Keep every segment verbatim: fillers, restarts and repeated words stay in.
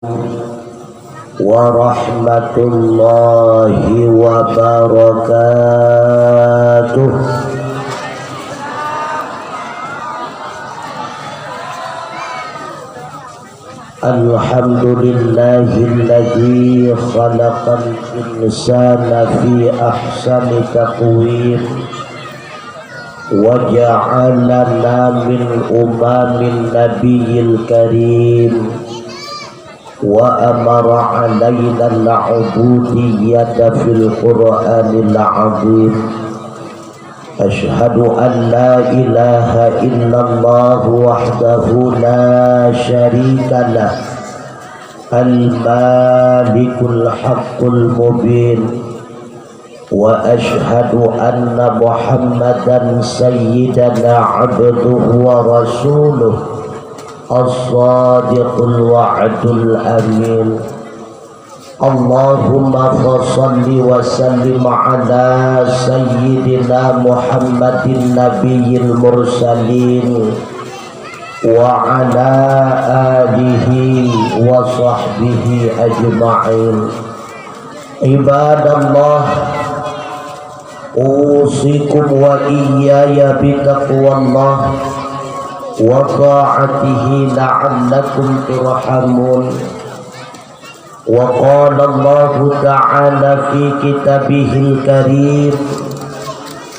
warahmatullahi wabarakatuh. Alhamdulillahilladzi khalaqal insana fi ahsani taqwim, wa ja'alana min umamin nabiyil karim, wa amara alaina al-ubudiyyata fil Qur'anil azim. Asyhadu an la ilaha illallah wahdahu la syarika lah, al-malikul haqqul mubin. Wa asyhadu anna Muhammadan sayyidana abduhu wa rasuluh, as-sadiqul wa'dul amin. Allahumma fa shalli wa sallim ala sayyidina Muhammadin nabiyil mursalin wa ala alihi wa sahbihi ajma'in. Ibadallah, usikum wa iyyaya bitaqwallah wa ta'atihi la'allakum turhamun. Wa qala Allahu ta'ala fi kitabihil karim,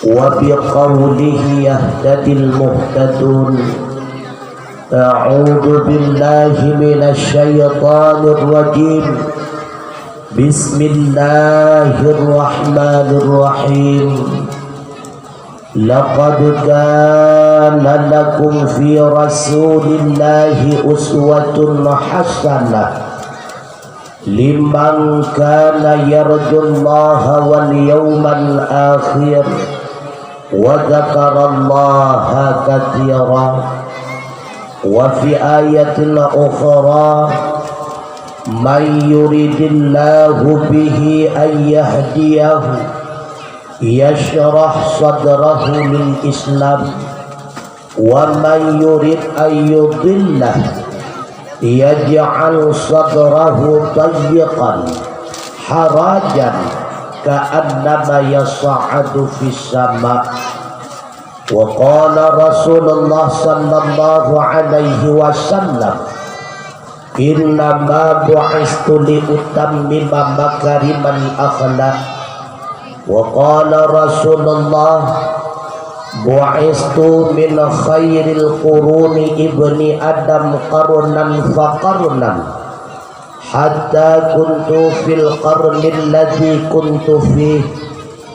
wa biqaulihi yahtadil muhtadun. A'udzu billahi minasy syaithanir rajim. Bismillahirrahmanirrahim. Laqad kana lakum fi Rasulillahi uswatun hasanah liman kana yarjullaha wal yaumal akhir wa dzakarallaha katsira. Wa fi ayatin ukhra, man yuridillahu bihi an yahdiyahu yashrah sadrahu lil Islam, wa man yurid an yudillah yaj'al sadrahu dayyiqan harajan ka'annama yas'adu fis sama. Wa qala Rasulullah sallallahu alaihi wasallam, "Innama bu'istu li utammima makarimal akhlak." Wa qala Rasulullah, "Bu'istu min khairil quruni ibni Adam qarnan fa qarnan." Hatta kuntu fil qarnil ladzi kuntu fih.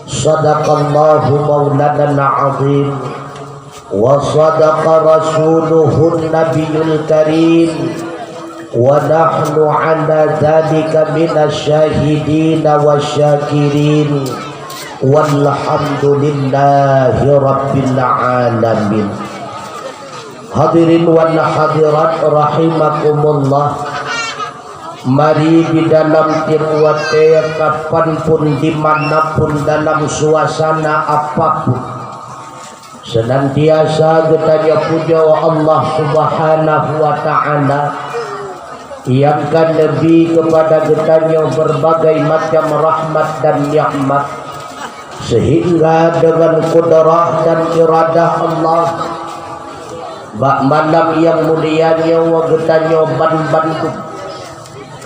Sadaqallahu maulana al-azim. Wa sadaqa rasuluhun nabiyul karim. Wa nahnu ala dzalika minasy syahidin wasy syakirin. Walhamdulillahi rabbil alamin. Hadirin wal hadirat rahimakumullah. Mari di dalam tiep watée, kapan pun, di mana pun, dalam suasana apapun, senantiasa geutanyoe pujoe Allah Subhanahu wa Ta'ala, nyang ka neubri keupada geutanyoe beurbagai macam rahmat dan nikmat, seuhingga deungon kudrah dan iradah Allah, bak malam nyang mulia nyoe geutanyoe ban bandum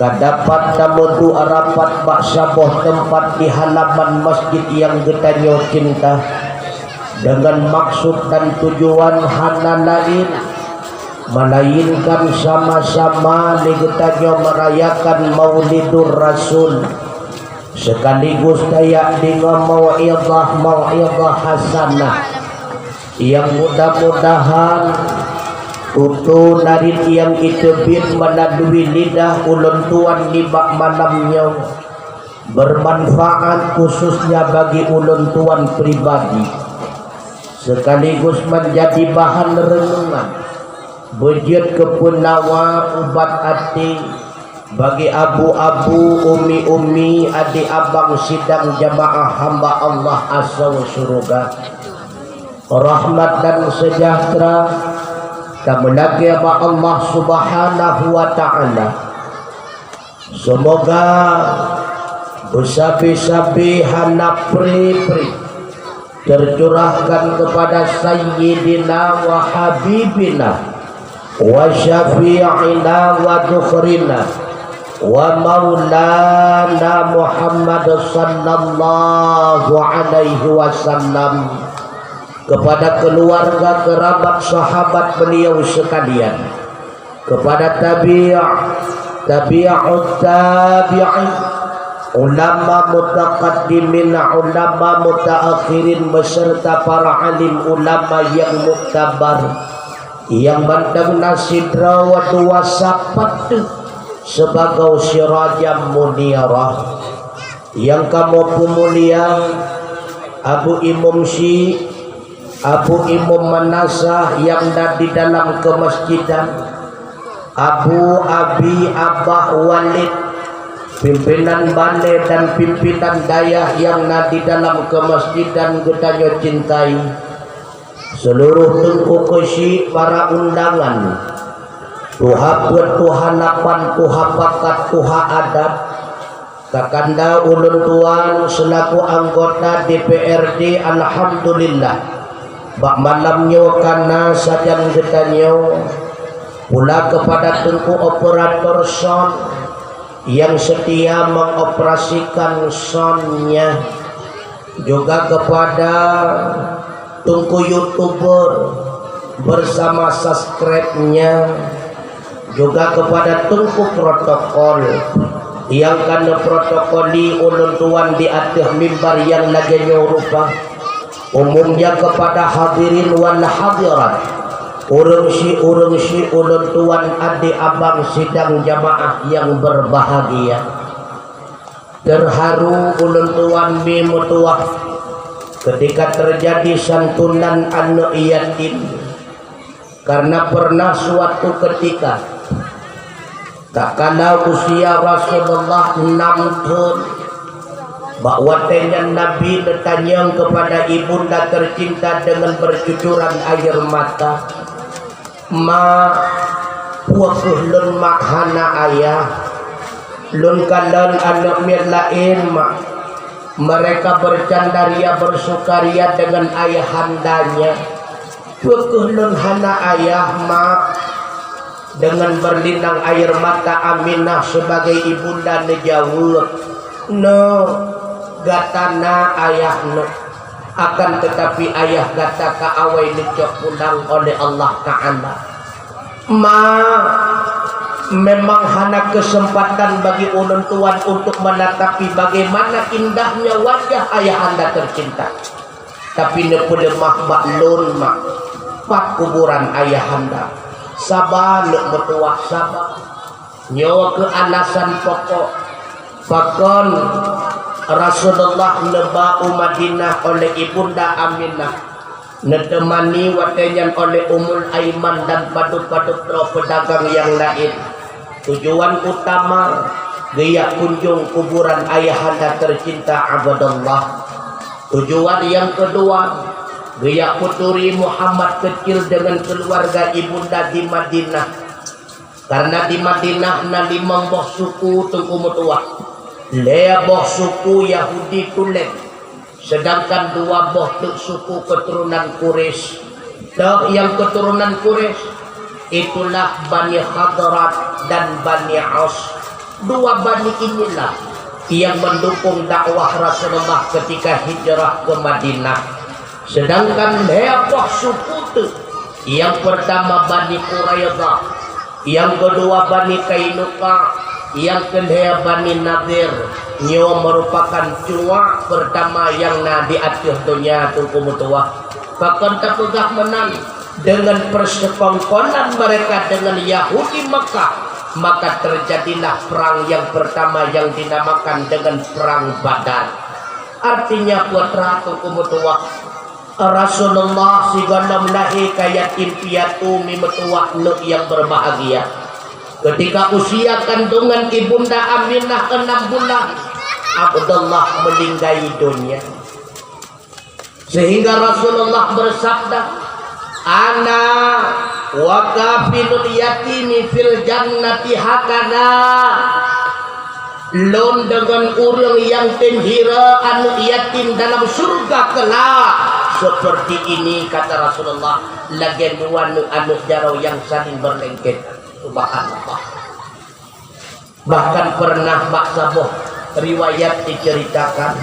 ka dapat tameuduek rapat bak saboh teumpat di halaman masjid nyang geutanyoe cinta, deungon maksud dan tujuan hana laén, meulainkan sama-sama lé geutanyoe meurayakan Maulidur Rasul, sekaligus tajak deungoe mau'izah-mau'izah hasanah, nyang mudah-mudahan tutoe narit nyang jiteubiet meulalu lidah ulôn tuan nibak malam nyoe beumanfaat, khususnya bagi ulôn tuan pribadi, sekaligus meunjadi bahan reunungan, beujeuet keu peunawa, ubat até, bagi abu-abu, umi-umi, adék abang sidang jamaah hamba Allah asoe syeuruga. Rahmat dan seujahteura tameulakée bak Allah Subhanahu wa Ta'ala. Semoga beusabe-sabe hana pri-pri tercurahkan kepada Sayyidina wa Habibina wa Syafi'ina wa Dzukhrina wa Maulana Muhammad sallallahu alaihi wasallam, kepada keluarga, kerabat, sahabat beliau sekalian, kepada tabi', tabi'ut tabi'in, ulama mutaqaddimin, ulama mutaakhirin, beserta para alim ulama yang muktabar, yang mantong na sidroe dua sapat teuh sebagai sirajam munirah. Nyang kamoe peumulia, Abu Imum Syik, Abu Imum Manasah nyang na di dalam keumasjidan, Abu, Abi, Abah, Walid, pimpinan bale dan pimpinan dayah nyang na di dalam keumasjidan geutanyoe cintai, seluruh teungku keuchik, para undangan, tuha peuet, tuha lapan, tuha pakat, tuha adat, kakanda ulôn tuan selaku anggota D P R D, alhamdulillah, bak malam nyoe ka na sajan geutanyoe, pula kepada teungku operator sound yang setia mengoperasikan soundnya, juga kepada teungku youtuber bersama subscribe-nya, juga kepada teungku protokol yang ka neuprotokoli ulôn tuan di ateueh mimbar nyang lagée nyoe rupa. Umumnya kepada hadirin wal hadirat, ureuëng syik, ureuëng syik ulôn tuan, adik abang sidang jamaah yang berbahagia. Terharu ulôn tuan mi meutuwah ketika terjadi santunan aneuëk yatim. Karena pernah suatu ketika, tatkala usia Rasulullah enam thon, bak watée nyan Nabi neutanyong kepada ibunda tercinta dengan bercucuran air mata, "Ma, peue kheueh lôn mak hana ayah? Lôn kalon aneuëk miet laén, mak. Mereka bercanda ria bersukaria dengan ayahandanya. Peue kheueh lôn hana ayah, mak?" Dengan berlinang air mata Aminah sebagai ibunda neujaweueb, "No, gata na ayah, neuk. Akan tetapi ayah gata ka awai neucok pulang oleh Allah Ta'ala." "Ma, memang hana kesempatan bagi ulôn tuan untuk menatapi bagaimana indahnya wajah ayahanda tercinta. Tapi neupeuleumah bak lôn, mak, pat kuburan ayahanda. Saba, neuk meutuwah, saba." Nyoe keuh alasan pokok pakon Rasulullah neuba u Madinah oleh ibunda Aminah, neuteumani watée nyan oleh Ummul Aiman dan padub-padub droe peudagang nyang laén. Tujuan utama, geujak kunjong kuburan ayahanda tercinta Abdullah. Tujuan nyang keudua, geujak peuturi Muhammad keucil deungon keuluwarga ibunda di Madinah. Karena di Madinah na limong boh suku, teungku meutuwah. Lhée boh suku Yahudi tuléng, sedangkan dua boh teuk suku keuturonan Quraisy. Toh nyang keuturonan Quraisy, itulah Bani Khazraj dan Bani Aus, dua bani inilah yang mendukung dakwah Rasulullah ketika hijrah ke Madinah. Sedangkan lhée boh suku teuk, nyang peurtama Bani Quraidah, nyang keudua Bani Qainuqa, nyang keulhée Bani Nadir, nyoe meurupakan cuak peurtama nyang na di ateueh donya, teungku meutuwah. Pakon tapeugah meunan, dengan persekongkolan mereka dengan Yahudi Makkah, maka terjadilah perang yang pertama yang dinamakan dengan Perang Badar. Artinya, putra, teungku meutuwah, Rasulullah sigohlom lahé ka yatim piatu, mi meutuwah, neuk nyang berbahagia. Ketika usia kandungan ibunda Aminah enam bulan, Abdullah meninggai donya. Sehingga Rasulullah bersabda, "Ana wa kafilul yatimi fil jannati hakadha." "Lôn deungon ureuëng nyang tem hira aneuëk yatim dalam syeuruga keulah seperti ini," kata Rasulullah, "lagée dua aneuëk-aneuëk jaroe nyang saling berlengket." Subhanallah. Bahkan pernah bak saboh riwayat diceritakan,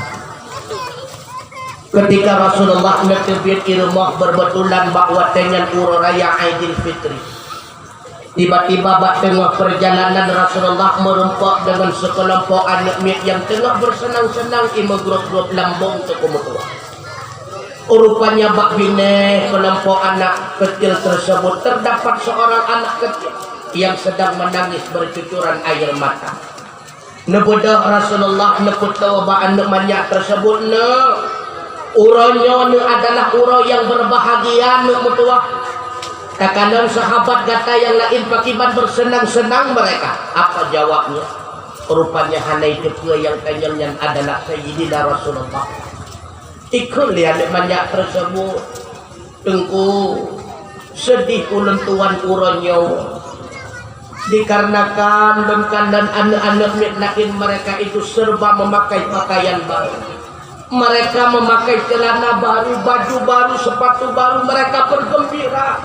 ketika Rasulullah neuteubiet i rumoh, beureubetulan bak watée nyan uroe raya Aidil Fitri. Tiba-tiba bak teungoh peurjalanan Rasulullah meurumpok deungon sikeulompok aneuëk miet nyang teungoh beuseunang-seunang i meugrôp-grôp lambông teupeumeutuwah. Rupanya bak binéh keulompok anak kecil tersebut terdapat seorang anak kecil yang sedang menangis bercucuran air mata. Neubeudôh Rasulullah neupeutoe bak aneuëk manyak tersebut, "Neuk, uroe nyoe neuk adalah uroe nyang beureubahagia neuk meutuwah. Takalon sahabat gata nyang laén pakiban beuseunang-seunang mereka." Apa jawabnya? Rupanya hana iteupeue nyang tanyong nyan adalah Sayyidina Rasulullah. Ikheun lé aneuëk manyak tersebut, "Teungku, seudeh ulôn tuan uroe nyoe, dikarenakan lôn kalon aneuëk-aneuëk miet laén mereka itu serba memakai pakaian baru. Mereka memakai celana baru, baju baru, sepatu baru, mereka bergembira.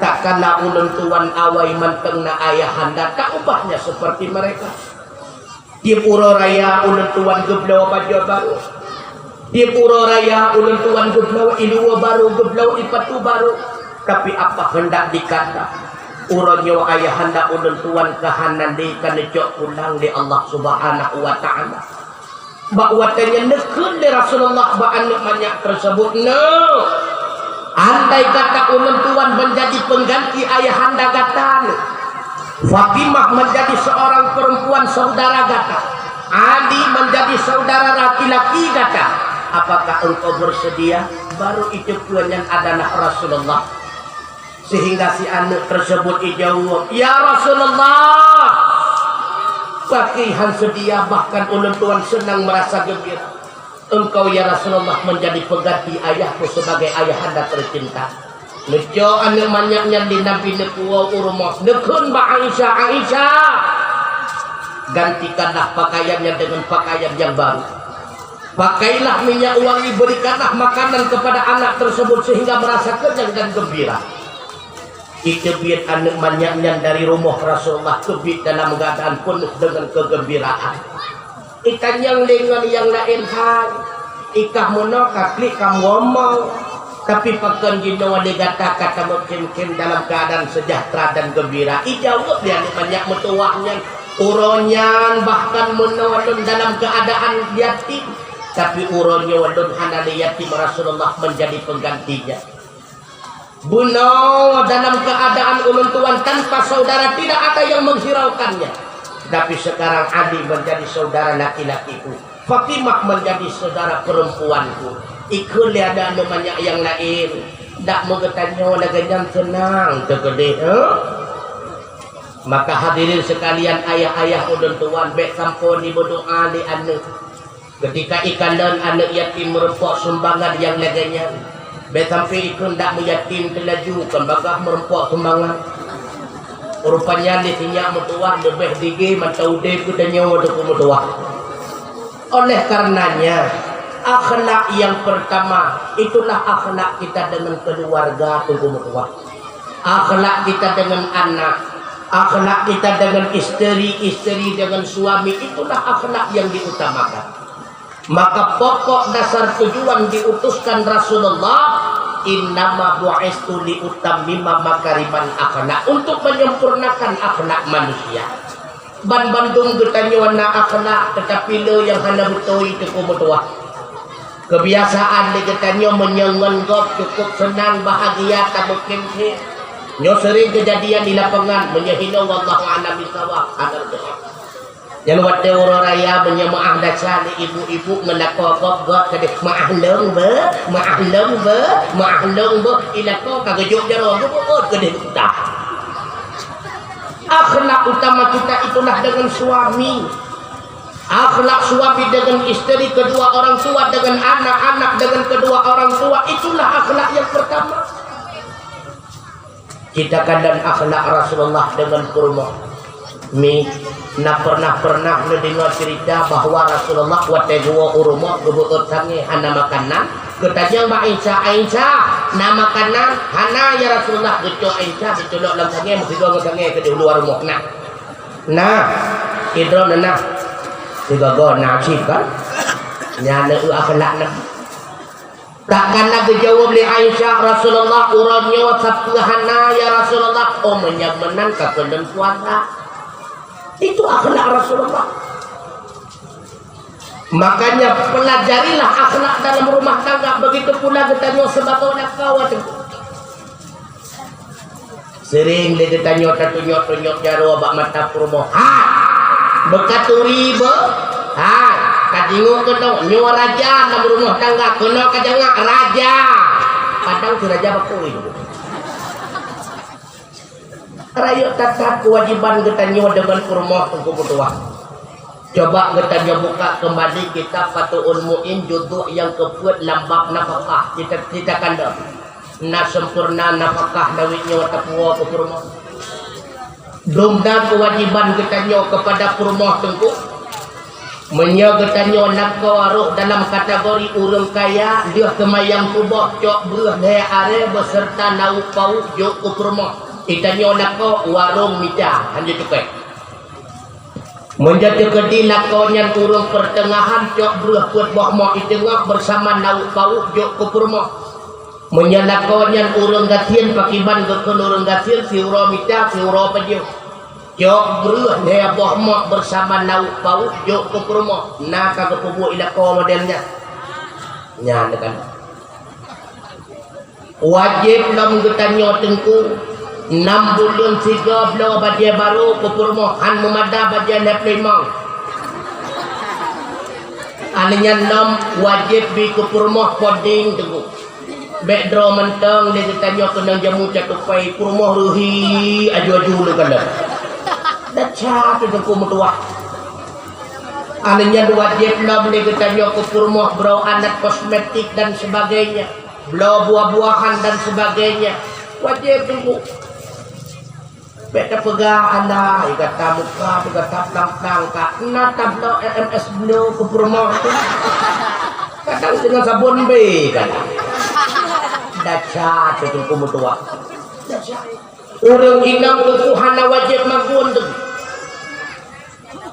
Takana ulôn tuan awai mantong na ayahanda, tak ubahnya seperti mereka. Tiep uroe raya ulôn tuan geubloe bajée baru. Tiep uroe raya ulôn tuan geubloe iluwa baru, geubloe ipatu baru. Tapi apa hendak dikata, uroe nyoe ayahanda ulôn tuan ka hana lé, ka neucok pulang lé Allah Subhanahu wa Ta'ala." Bak watée nyan neukheun lé Rasulullah bak aneuëk manyak tersebut, "Neuk, andai kata ulôn tuan menjadi pengganti ayahanda gata, neuk, Fatimah menjadi seorang perempuan saudara gata, Ali menjadi saudara laki-laki gata, apakah engkau bersedia?" Baru iteupeue nyan adalah Rasulullah. Sehingga si aneuëk tersebut ijaweueb, "Ya Rasulullah, pakriban seudia, bahkan ulôn tuan seunang meurasa geumbira. Engkau, ya Rasulullah, menjadi pengganti ayahku sebagai ayahanda tercinta." Neucok aneuëk manyak nyan di Nabi neupuwoe u rumoh, neukheun bak Aisyah, "Aisyah, gantikanlah pakaiannya dengan pakaian yang baru. Pakailah minyak wangi, berikanlah makanan kepada anak tersebut sehingga merasa kenyang dan gembira." Iteubiet aneuëk manyak nyan dari rumoh Rasulullah, teubiet dalam keuadaan peunoh deungon keugeumbiraan. Itanyong lé ngon nyang laén hai, "Ikah meunoe ka klik ka muomong, tapi pakon jinoe lé gata ka tameukhém-khém dalam keuadaan seujahteura dan geumbira?" Ijaweueb lé aneuëk manyak meutuwah nyan, "Uroe nyan bahkan meunoe lôn dalam keuadaan yatim, tapi uroe nyoe lôn hana lé yatim, Rasulullah menjadi penggantinya. Bunoe dalam keadaan ulôn tuan tanpa saudara, tidak ada yang menghiraukannya. Tapi sekarang Ali menjadi saudara laki-lakiku, Fatimah menjadi saudara perempuanku." Ikheun lé aneuëk manyak nyang laén, "Dak meugeutanyoe lagée nyan seunang teukeudeh, eh?" Maka hadirin sekalian, ayah-ayah ulôn tuan, bék sampoe jibeudoá lé aneuëk. Keutika ikalon aneuëk yatim meurumpok sumbangan nyang lagée nyan, bék sampoe ikheun dak meuyatim teulaju, kon bagaih meurumpok sumbangan. Rupanya lé sinyak meutuwah leubeh digé mantong udeb geutanyoe teupeu meutuwah. Oleh karenanya, akhlak yang pertama itulah akhlak kita dengan keluarga teupeu meutuwah. Akhlak kita dengan anak, akhlak kita dengan isteri, isteri dengan suami, itulah akhlak yang diutamakan. Maka pokok dasar tujuan diutuskan Rasulullah, "Innama bu'istu liutammima makarimal akhlak," untuk menyempurnakan akhlak manusia. Ban bandum geutanyoe na akhlak, tetapi le nyang hana beutôi teupeu meutuwah. Keubiasaan lé geutanyoe meunyoe ngon gob cukup seunang, bahagia, tameukhém-khém. Nyoe seuring keujadian di lapangan, meunyoe hinoe wallahu a'lam bissawab, hana beutôi. Nyan watée uroe raya, meunyoe meuáh desya lé ibu-ibu ngon lakoe gob, gob keudeh, "Meuáh lôn beuh, meuáh lôn beuh, meuáh lôn beuh." Ilakoe ka geujok jaroe, geupeuôt keudeh beuta. Akhlak utama kita itulah dengan suami. Akhlak suami dengan isteri, kedua orang tua dengan anak, anak dengan kedua orang tua, itulah akhlak yang pertama. Kita kalon akhlak Rasulullah deungon peurumoh. Mi, na pernah-pernah neudeungoe ceurita bahwa Rasulullah watée geuwoe u rumoh geubeuet sangé hana makanan, geutanyong bak Aisyah, "Aisyah, na makanan?" "Hana, ya Rasulullah." Geucok Aisyah, geuculok lam sangé, meusigoe ngon sangé keu di luwa rumoh. "Na, na, sidroe na, sigoe-goe na cit kan?" Nyan eu akhlak Nabi. Takana geujaweueb lé Aisyah, "Rasulullah, uroe nyoe sapeue hana, ya Rasulullah?" "Oh, meunyoe meunan ka keuneuk puasa." Itu akhlak Rasulullah. Makanya pelajarilah akhlak dalam rumah tangga, begitu pula geutanyoe sebagai aneuk kawat. Seuréng lé geutanyoe tatunyok-tunyok jaroe bak mata peurumoh. Hai! Beukaturi beu? Hai! Ka jingok keunoe, nyoe raja lam rumoh tangga, keunoe ka jangak raja. Padang si raja bakoi. Rayeuk that-that keuwajiban geutanyoe deungon peurumoh teungku meutuwah. Coba geutanyoe buka keumbali kitab Fathul Mu'in juzuk nyang keupeuet lam bab nafakah. Kita, kita kandang. Na sempurna nafakah dawét nyoe tapuwoe keu peurumoh. Dum na keuwajiban geutanyoe keupada peurumoh teungku. Meunyoe geutanyoe lakoe rôh dalam kategori ureuëng kaya, lheueh seumayang suboh cok breueh lhée arée beuseurta naweueb paweueb jok keu peurumoh. Geutanyoe lakoe warong mita, hanjeuet cukai. Meunyoe teukeudi lakoe nyan ureuëng peuteungahan, cok breueh peuet boh mok i teungoh beusama naweueb paweueb jok keu peurumoh. Meunyoe lakoe nyan ureuëng gasien, pakriban geukheun ureuëng gasien, siuroe mita, siuroe pajoh. Cok breueh lhée boh mok beusama naweueb paweueb jok keu peurumoh. Na ka geupeubuet i lakoe model nyan. Nyan kan. Wajéb lom geutanyoe teungku, nam buleuen sigoe bloe bajée barô keu peurumoh, han meumada bajée lhée ploh limong. Aneuëk nyan lom wajéb bi keu peurumoh podeng teungku. Bék droe mantong lé geutanyoe keunong jamu catupai peurumoh reuhi aju-aju lé gala. Desya teungku meutuwah. Aneuëk nyan wajéb lom lé geutanyoe keu peurumoh broe alat kosmetik dan sebagainya. Bloe buah-buahan dan sebagainya. Wajéb teungku. Bék tapeugah, "Alah, gata muka, gata plang-plang ka." Na tabloe M S Glow keu peurumoh tu. Kadang deungon sabon be kan. Desya teungku meutuwah. Desya. Ureuëng inong teungku hana wajéb magun teungku.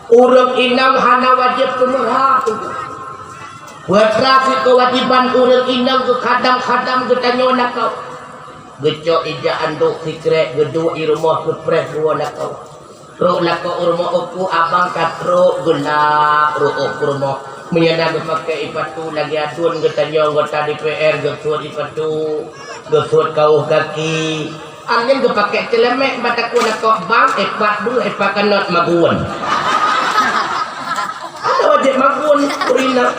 Ureuëng inong hana wajéb keumeurah teungku. Peue teuma sikeuwajiban ureuëng inong keu khadam-khadam geutanyoe lakoe. Geucok ija andok sikrek geuduek i rumoh geupreh dua lakoe. Trok lakoe u rumoh uku abang ka trok geulap rôh u rumoh. Meunyoe na geupaké ipatu lagée aduen geutanyoe anggota D P R geusuet ipatu, geusuet kaoh gaki. Angén geupaké ceulemek bak takue lakoe bang, ipat breueh, ipat kanot magun. Hana wajéb magun ureuëng inong.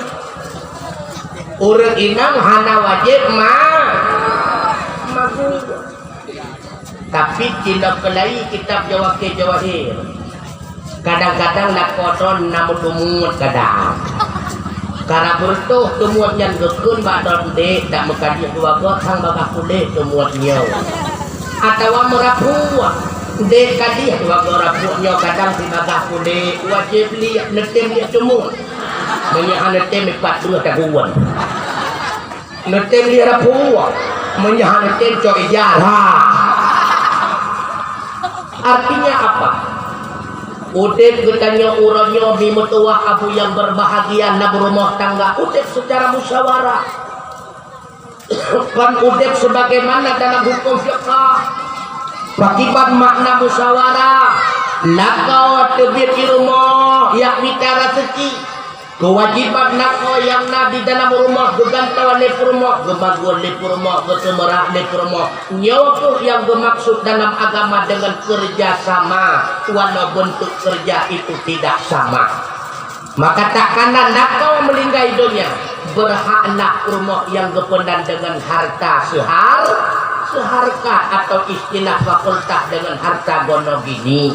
Ureuëng inong hana wajéb ma-, magun. Tapi cilok keulai kitab Jawahir, Jawahir. Kadang-kadang lakoe droe na meuteumuet kadang. Karab beureutoh teumuet nyan geukheun bak droe, "Ndék, dak meukaji dua goe sang bagah puléh teumuet nyoe." Atawa meurapue, "Ndék, kaji dua goe rapue nyoe kadang sibagah puléh." Wajéb liek, neutem liek teumuet. Meunyoe hana tem, ipat breueh tagun. Neutem lé rapue, meunyoe hana tem cok ija. Artinya apa? Udeb geutanyoe uroe nyoe mi meutuwah abu nyang berbahagia lam rumoh tangga, udeb secara musyawarah. Kon udeb sebagaimana dalam hukum fiqah. Pakiban makna musyawarah? Lakoe teubiet di rumoh, jak mita raseuki. Keuwajiban lakoe nyang na di dalam rumoh geugantoe lé peurumoh, geumagun lé peurumoh, geuseumeurah lé peurumoh. Nyoe kheueh nyang geumaksud dalam agama deungon keureuja sama, walau beuntuk keureuja itu tidak sama. Maka takana lakoe meuninggai donya, beurhaklah peurumoh nyang geupeundan deungon harta seuhar-, seuharkat atau istilah fakultas deungon harta gono gini.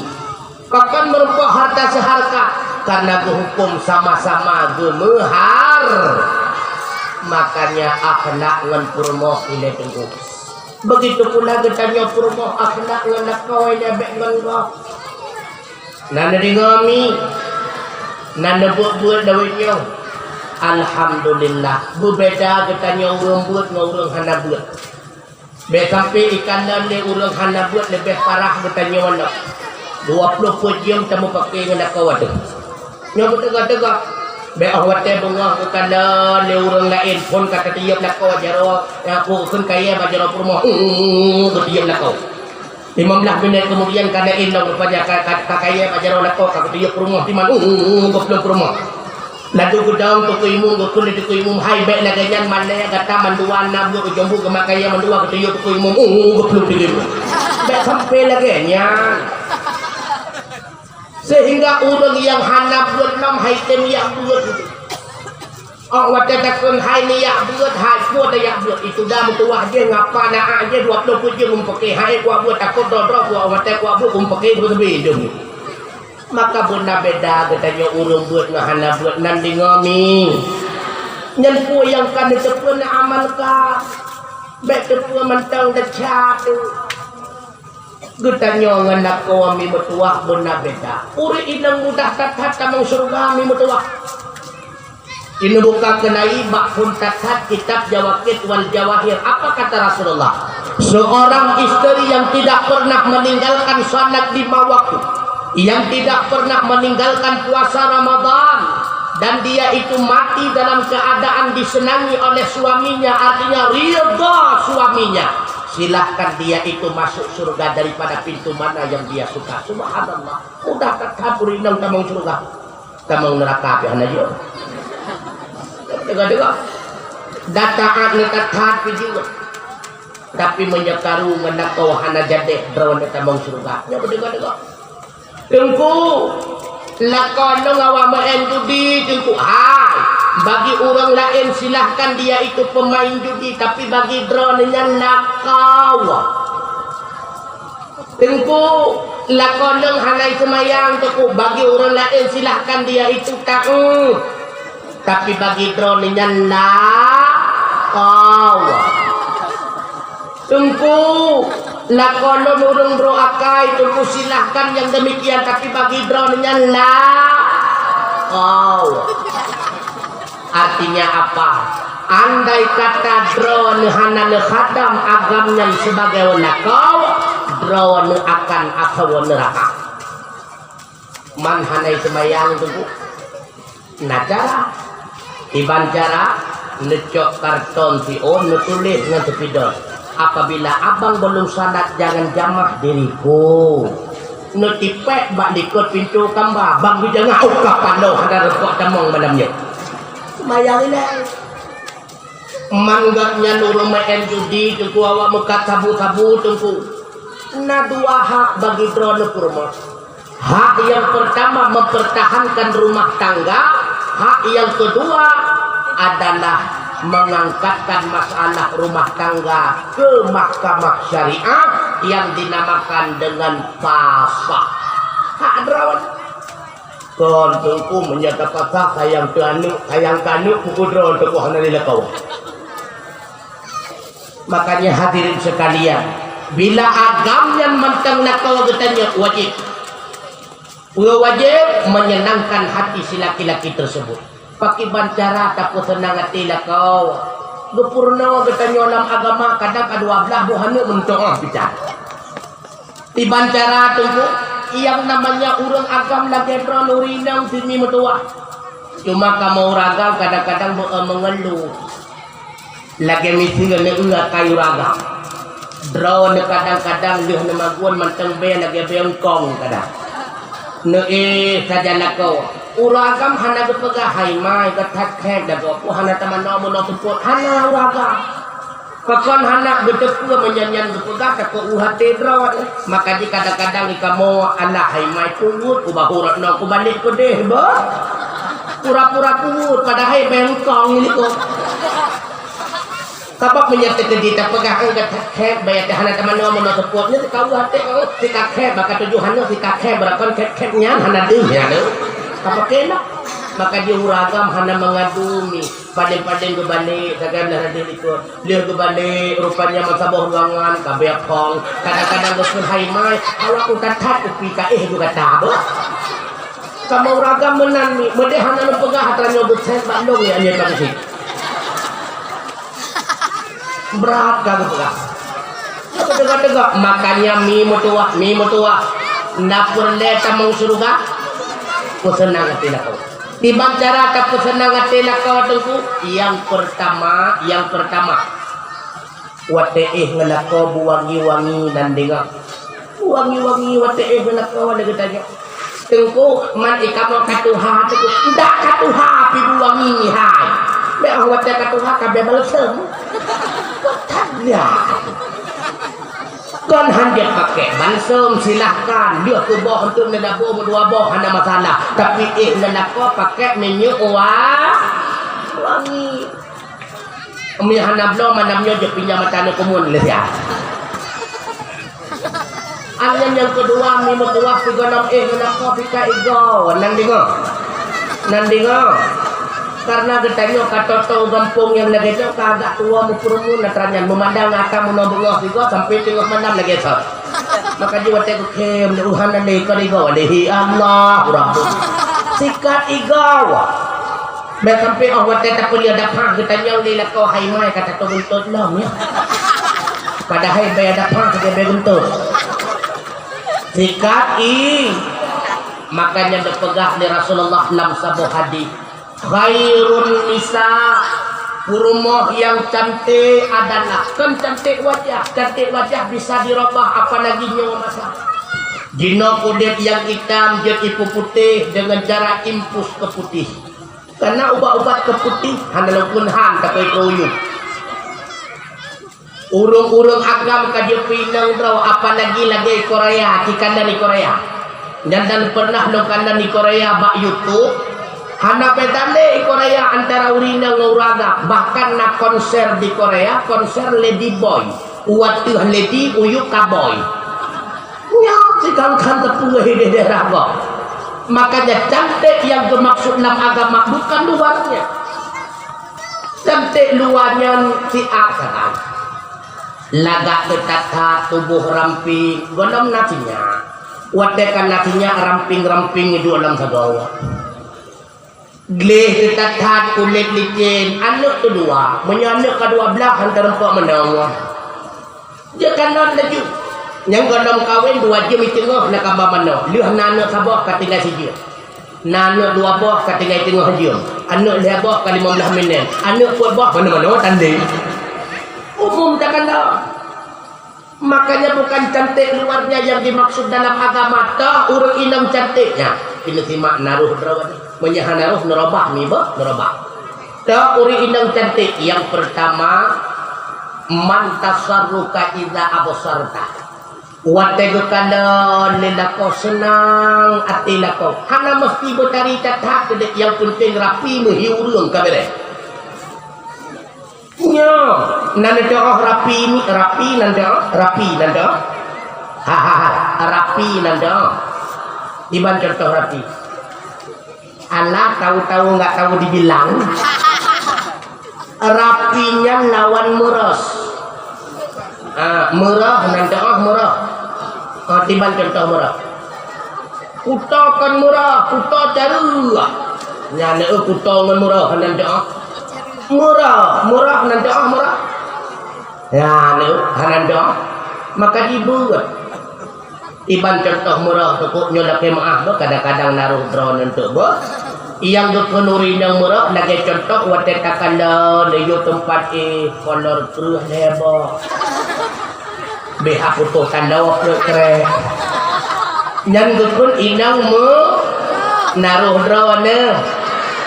Pakon meurumpok harta seuharkat? Karena geuhuköm sama-sama geumeuhar. Makanya akhlak ngon peurumoh ilée teungku. Begitu pula geutanyoe peurumoh akhlak ngon lakoe ilée bék ngon gob. Na neudeungoe mi, na neubeuet-beuet lawét nyoe. Alhamdulillah, beubeda geutanyoe ureuëng beuet ngon ureuëng hana beuet. Bék sampai ikalon lé ureuëng hana beuet leubeh parah geutanyoe nyoe. Dua ploh peuet jeuem tameupaké ngon lakoe teuh. Nyoe beuteuga-teuga. Bék óh watée beungoh geukalon lé ureuëng laén phon ka tatiep lakoe jaroe, nyang kukheun kayée bak jaroe peurumoh, geutiep lakoe. Lima belas minit kemudian ka laén lom rupanya ka, ka, ka kayée bak jaroe lakoe ka geutiep peurumoh timan, geuplueng peurumoh. Laju geudong Teungku Imum, geukheun lé Teungku Imum, "Hai, bék lagée nyan, malée gata mandua na buet ujong bu geumat kayée mandua geutuyok Teungku Imum, uh, geuplueng Teungku Imum." Bék sampai lagée nyan. Sehingga ureuëng nyang hana beuet lom hai tem jak beuet. Oh, watée takheun hai neujak beuet, hai peue tajak beuet. Itu dah meutuwah jih, ngapa na a jih, dua ploh peuet jeuem meupaké. Hai kuak beuet, takot droe-droe kuak, watée kuak beuet meupaké beuteubi jeuem. Maka beuna beda geutanyoe ureuëng beuet ngon hana beuet nan deungoe mi. Nyan peue nyang ka neuteupeue neuamalkan. Bék teupeue mantong desya teuh. Geutanyoe ngon lakoe mi meutuwah beuna beda. Ureuëng inong mudah that-that tamong syeuruga mi meutuwah. Ini buka keunai bak phon that-that kitab Jawaqit wal Jawahir. Apa kata Rasulullah? Seorang istri yang tidak pernah meninggalkan salat lima waktu, yang tidak pernah meninggalkan puasa Ramadan, dan dia itu mati dalam keadaan disenangi oleh suaminya, artinya ridha suaminya, silahkan dia itu masuk surga daripada pintu mana yang dia suka. Subhanallah. Mudah that-that ureuëng inong tamong syeuruga. Tamong neuraka pih hana jeuet. Deungoe-deungoe. Data aneuk that-that pih jeuet. Tapi meunyoe karu ngon lakoe hana jadeh, droeneuh tamong syeuruga. Nyoe beudeugoe-deugoe. Teungku, lakoe nyoe awak meu'en judi, Teungku. Hai, bagi ureuëng laén silahkan dia itu pemain judi, tapi bagi droeneuh nyan lakoe. Teungku, lakoe nyoe hana seumayang, Teungku. Bagi ureuëng laén silahkan dia itu taat. Tapi bagi droeneuh nyan lakoe. Teungku, lakoe lôn ureuëng droe akai, Teungku, silahkan nyang demikian, tapi bagi droeneuh nyan lakoe. Artinya apa? Andai kata droeneuh hana neukhadam agam nyan sibagai lakoe, droeneuh akan asoe neuraka. Man hana seumayang, Teungku. Na cara. Iban cara, neucok karton siôn, neutuléh ngon seupidol, "Apabila abang belum salat, jangan jamah diriku." Neutipék bak likot pintoe kamba, bang geujangah, "Oh, ka panoh hana reupok tamong malam nyoe." Seumayang ilée. Man gobnyan ureuëng meu'en judi, Teungku, awak meukat sabu-sabu, Teungku. Na dua hak bagi droeneuh peurumoh. Hak yang pertama mempertahankan rumah tangga, hak yang kedua adalah mengangkatkan masalah rumah tangga ke mahkamah syariah yang dinamakan dengan pasah. Hak droeneuh. Kon Teungku meunyoe tapasah sayang keu aneuk, sayang keu aneuk, peue keu droe Teungku hana lé lakoe. Makanya hadirin sekalian, bila agam nyan mantong lakoe geutanyoe wajéb. Peue wajéb? Menyenangkan hati si laki-laki tersebut. Pakriban cara tapeuseunang até lakoe? Geupeurunoe geutanyoe lam agama kadang ka dua blaih boh aneuk meuntong ah pih that. Iban cara Teungku, nyang namanya ureuëng agam lagée droeneuh ureuëng inong sini meutuwah. Cuma kamoe ureuëng agam kadang-kadang meu-, eh, meungeuluh. Lagée miseue neueu akai ureuëng agam. Droeneuh kadang-kadang lheueh neumagun mantong bée lagée bée eungkong kadang. Neuéh sajan lakoe. Ureuëng agam hana geupeugah, "Hai mai, ka that khép lagoe, peue hana tamanoe meunoe seupôt." Hana ureuëng agam. Pakon hana geuteupeue meunyan nyan geupeugah takot u até droe. Maka jih kadang-kadang di kamoe alah hai mai peuweuet, kubahô rot nyoe kubalek keudeh, bah. Pura-pura peuweuet, padahai bengkong likot. Sabab meunyan teukeudi tapeugah, "Engkah khép, baya teuh hana tamanoe meunoe seupôt." Nyan sikawa teuh, sikakhép, maka tujuh hana sikakhép, berakon khép-khép nyan hana deuh nyan. Tapakée na? Maka jih ureuëng agam hana mengadu mi. Padeng-padeng geubalek, sagai meulah raden likot. Lheueh geubalek, rupanya meusaboh ruangan, ka beuyak phong. Kadang-kadang geukheun hai mai, awak ku that-that kupi ka éh ju gata beuh. Kamoe ureueng agam meunan mi, meudeh hana neupeugah atra nyoe geuset bak lôn ya nyoe bak sit. Brat ka geupeugah. Teuga-teuga, makanya mi meutuwah, mi meutuwah. Na peureulée tamong syeuruga? Peuseunang até lakoe. Kiban cara tapeuseunang até lakoe Teungku? Yang pertama, yang pertama. Watée éh ngon lakoe beuwangi-wangi nan deungoe. Beuwangi-wangi watée éh ngon lakoe lagée tanyoe. Teungku, man ikamoe ka tuha Teungku. Ndak ka tuha pi beuwangi hai. Bék óh watée ka tuha ka bée balsem. Tanya. Kon hanjeuet pakék balsem, silahkan. Lheueh tuboh eunteuk neudabo meudua boh hana masalah. Tapi éh ngon lakoe pakék minyeuk wa-, wangi. Umi hana bloe malam nyoe jeuet pinjam mata aneuk kumun lé siat. Anyan nyang keudua, mi meutuwah sigohlom éh ngon lakoe pika igoe, nan deungoe. Nan deungoe. Karena geutanyoe ka toto gampông nyang lagée nyoe ka agak tuwoe meupurumun atra nyan meumandang atra meunoe beungoh sigoe sampai teungoh malam lagée sot. Maka jih watée geukhem lé uhan lé kon igoe lé hi Allah Rabbul. Sikat igoe. Bék sampai óh watée tapeuleueh dapah geutanyong lé lakoe hai mai ka tato geuntôt lom ya. Padahai baya dapah ka bée geuntôt. Sikat i. Makanya geupeugah lé Rasulullah lam saboh hadis, khairun nisa, peurumoh yang cantik adalah, kan cantik wajah, cantik wajah bisa dirubah apalagi nyoe masa. Jinoe udeb nyang itam jeuet ipeuputéh deungon cara infus keu putéh. Karena ubat-ubat keu putéh hana lôn kheun han, tapi keu uyueb. Ureuëng-ureuëng agam ka jeuet peuinong droe, apalagi lagée Korea, ci kalon di Korea. Nyan dan pernah lôn kalon di Korea bak YouTube. Hana beda lé Korea antara ureuëng inong ngon ureuëng agam. Bahkan na konser di Korea, konser lady boy. Wateuh lady uyueb ka boy. Nyan sikangkan teupeue di daerah gob. Makanya cantik yang geumaksud lam agama bukan luarnya. Cantik luwa nyan siat sagai. Lagak teutat-that tuboh ramping, gohlom na sinyak. Watée ka na sinyak ramping-ramping iduek lam sagoe. Gleh teutat-that kulét licén, aneuk teudua, meunyoe aneuk ka dua blaih han teurumpok meunoe. Jeuet kalon laju. Nyang gohlom kawen dua jeuem i teungoh na kaba manoe. Lheueh na aneuk saboh ka tinggai sijeuem. Na aneuk dua boh ka tinggai teungoh jeuem. Aneuk lhée boh ka limong blaih minét. Aneuk peuet boh manoe-manoe tandéng. Umum takalon. Makanya bukan cantik luarnya yang dimaksud dalam agama, toh ureuëng inong cantik. Nyan, keuneuk simak naroh droe. Meunyoe hana roh neurobah, mi boh neurobah. Toh ureuëng inong cantik, yang pertama, man tasarruka idza absarta. Watée geukalon lé lakoe seunang até lakoe. Hana meusti beutari that-that keudeh, nyang peunteng rapi meuhi ureuëng ka béréh. Nyoe, nan teuoh rapi ni, rapi nan teuoh, rapi nan teuoh. Ha, ha, ha, rapi nan teuoh. Iban contoh rapi. Alah, tahu-tahu nggak tahu dibilang. Rapi nyan lawan meuros. Ah, meuroh nan teuoh meuroh. Ah, tiban contoh meuroh. Kuto kon meuroh, kuto careueh. Nyan, eh, kuto ngon meuroh nan teuoh. Meuroh, meuroh nan teuoh meuroh. Nyan, eh, nan teuoh. Maka jibeuet. Iban contoh meuroh teukuk nyoe lakée meuáh beuh, kadang-kadang naroh droeneuh teuk beuh. Nyang geukheun ureuëng inong meuroh lagée contoh watée takalon yue teumpat éh kolor kreueh lhée boh. Beh haputôh taloe kreueh-kreueh. Nyan geukheun inong meu naroh droeneuh.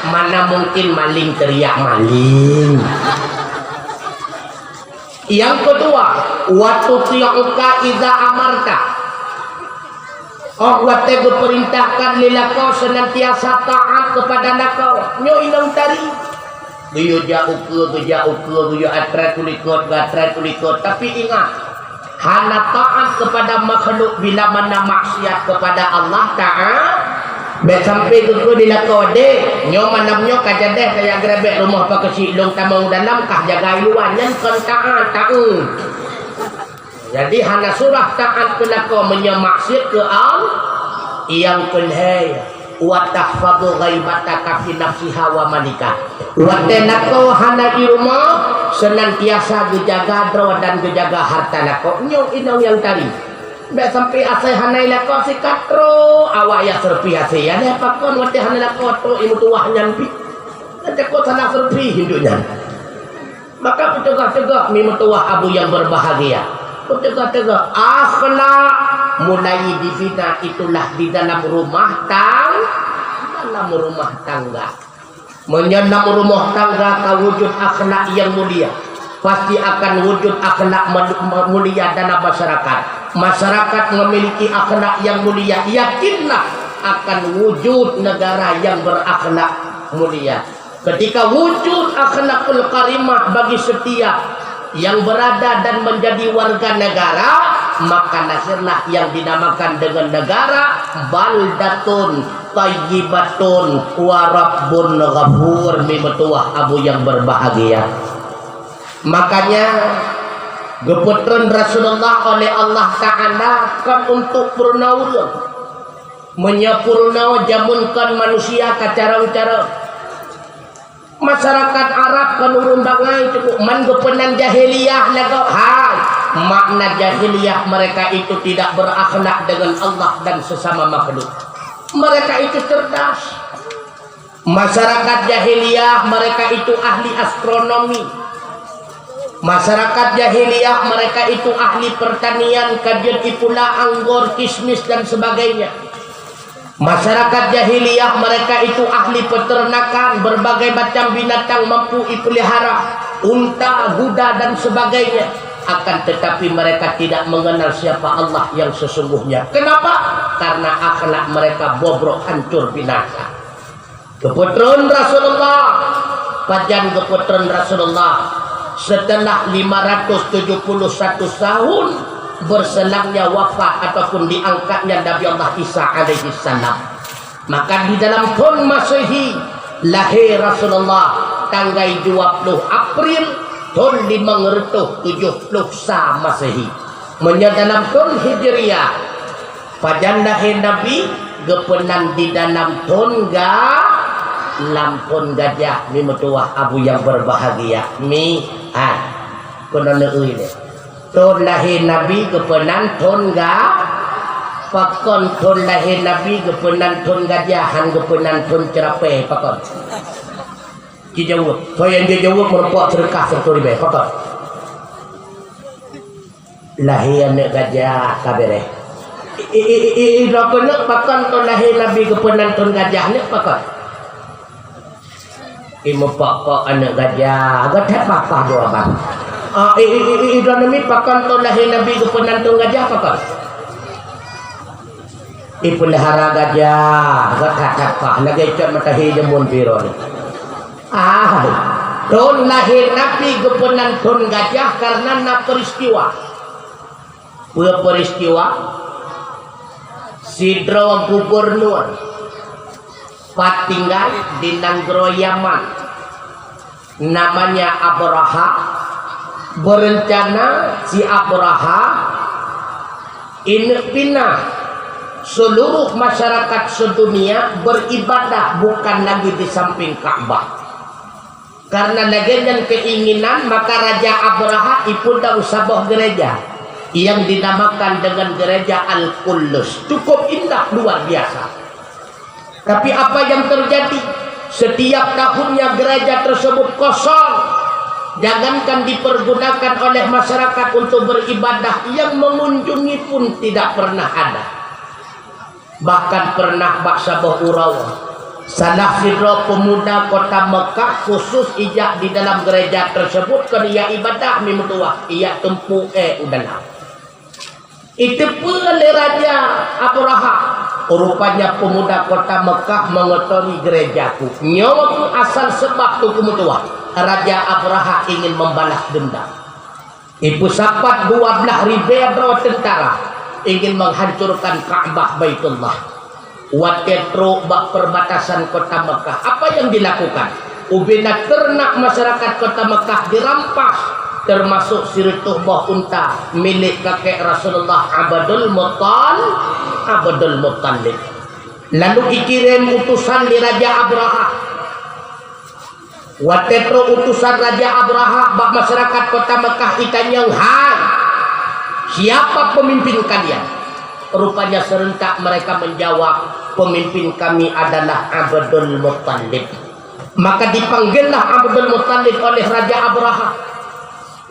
Mana mungkin maling teriak maling. Nyang keudua, wa tuti'uka idza amarta. Óh watée geupeurintahkan lé lakoe seunantiasa taát keupada lakoe. Nyoe inong tari. Geuyue jak ukeue, geujak ukeue, geuyue atrét u likot, geuatrét u likot. Tapi ingat, hana taát keupada makhluk bila mana maksiat keupada Allah Taala. Bék sampai geukheun di lakoe, "Dek, nyoe malam nyoe ka jadeh tajak geurebek rumoh Pak Keuchik, lôn tamong dalam kah jagai luwa." Nyan kon taát, taeu. Jadi hana surah taát keu lakoe meunyoe maksiat keu Allah. Nyang keulhée, Wa tahfadhu ghaibataka fi nafsiha wa malika. Watée lakoe hana i rumoh, seunantiasa geujaga droe dan geujaga hareuta lakoe. Nyoe inong nyang tari. Bék sampai asai hana i lakoe sikat trok awak ya seureupi asai. Ya lé pakon watée hana lakoe trok i meutuwah nyan pih. Takot salah seureupi hindok nyan. Maka peuteugah-teugah mi meutuwah abu nyang beurbahagia. Peuteugah-teugah akhlak mulai dibina itulah di dalam rumah tang-, dalam rumah tangga. Meunyoe lam rumah tangga ka wujud akhlak nyang mulia, pasti akan wujud akhlak mel-, me-, mulia dalam masyarakat. Masyarakat memiliki akhlak nyang mulia, yakinlah akan wujud negara nyang berakhlak mulia. Ketika wujud akhlakul karimah bagi setiap yang berada dan menjadi warga negara, maka lahirlah yang dinamakan dengan negara, baldatun tayyibatun wa rabbun ghafur, mi meutuwah abu yang berbahagia. Makanya, geupeutreun Rasulullah oleh Allah Ta'ala kon untuk peurunoe ureuëng. Meunyoe peurunoe jameun kon manusia ka carông-carông. Masyarakat Arab kon ureuëng bangai cukup man geupeunan jahiliyah lagoe hai. Makna jahiliyah mereka itu tidak berakhlak dengan Allah dan sesama makhluk. Mereka itu cerdas. Masyarakat jahiliyah mereka itu ahli astronomi. Masyarakat jahiliyah mereka itu ahli pertanian, kajeut ipula, anggor, kismis dan sebagainya. Masyarakat jahiliyah mereka itu ahli peternakan, berbagai macam binatang mampu ipelihara, unta, kuda dan sebagainya. Akan tetapi mereka tidak mengenal siapa Allah yang sesungguhnya. Kenapa? Karena akhlak mereka bobrok, hancur, binasa. Geupeutreun Rasulullah. Pajan geupeutreun Rasulullah? Setelah lima ratus tujuh puluh satu tahun berselangnya wafat ataupun diangkatnya Nabi Allah Isa alaihi salam. Maka di dalam thon Masehi lahé Rasulullah tanggai dua puluh April thon limong reutôh tujoh ploh sa Masehi. Meunyoe dalam thon Hijriah, pajan lahé Nabi geupeunan di dalam thon ga-, lam thon gajah, mi meutuwah abu yang berbahagia. Mi, hai, keunoe neueu lé. Thon lahé Nabi geupeunan thon ga-, pakon thon lahé Nabi geupeunan thon gajah, han geupeunan thon ceurapée, pakon? Jijaweueb. Soe nyang jijaweueb meurumpok seudeukah siratoh ribée, pakon? Lahé aneuëk gajah ka béréh. I, i, i, i, i, droe keuneuk pakon thon lahé Nabi geupeunan thon gajah, neuk pakon? I, meupok-pok aneuëk gajah, gata papa dua bang. Ah, i, i, i, i, i, droe neumi pakon thon lahé Nabi geupeunan thon gajah, pakon? Ipeulihara gajah, gata-gata lagée cot meukahi jameun pih droe nyoe. Ah, thon lahé Nabi geupeunan thon gajah karena na peristiwa. Peue peristiwa? Sidroe gubunur pat tinggai di nanggroe Yaman. Namanya Abraha, berencana si Abraha ineuk pinah seluruh masyarakat sedunia beribadah bukan lagi di samping Ka'bah. Karena lagée nyan keinginan, maka Raja Abraha ipeudong saboh gereja yang dinamakan dengan Gereja Al-Quddus. Cukup indah, luar biasa. Tapi apa yang terjadi? Setiap tahunnya gereja tersebut kosong. Jangankan dipergunakan oleh masyarakat untuk beribadah, yang mengunjungi pun tidak pernah ada. Bahkan pernah bak saboh uroe, salah sidroe pemuda kota Mekah khusus ijak di dalam gereja tersebut keu ia ibadah mi meutuwah, ia teumpu éh u dalam. Iteupeue lé Raja Abraha, rupanya pemuda kota Mekah mengotori gerejaku. Nyoe asal seubab teungku meutuwah, Raja Abraha ingin membalas dendam. Ipeusapat dua blaih ribée droe teuntara ingin menghancurkan Ka'bah Baitullah. Watée trok bak perbatasan kota Mekah, apa yang dilakukan? Ubena ternak masyarakat kota Mekah dirampas, termasuk sireutôh boh unta milék kakek Rasulullah Abdul Muttal-, Abdul Muttalib. Lalu ikirém utosan lé Raja Abrahah. Watée trok utosan Raja Abrahah bak masyarakat kota Meukah itanyong, "Hai, siapa pemimpin kalian?" Rupanya serentak mereka menjawab, "Pemimpin kami adalah Abdul Muttalib." Maka dipanggillah Abdul Muttalib oleh Raja Abrahah.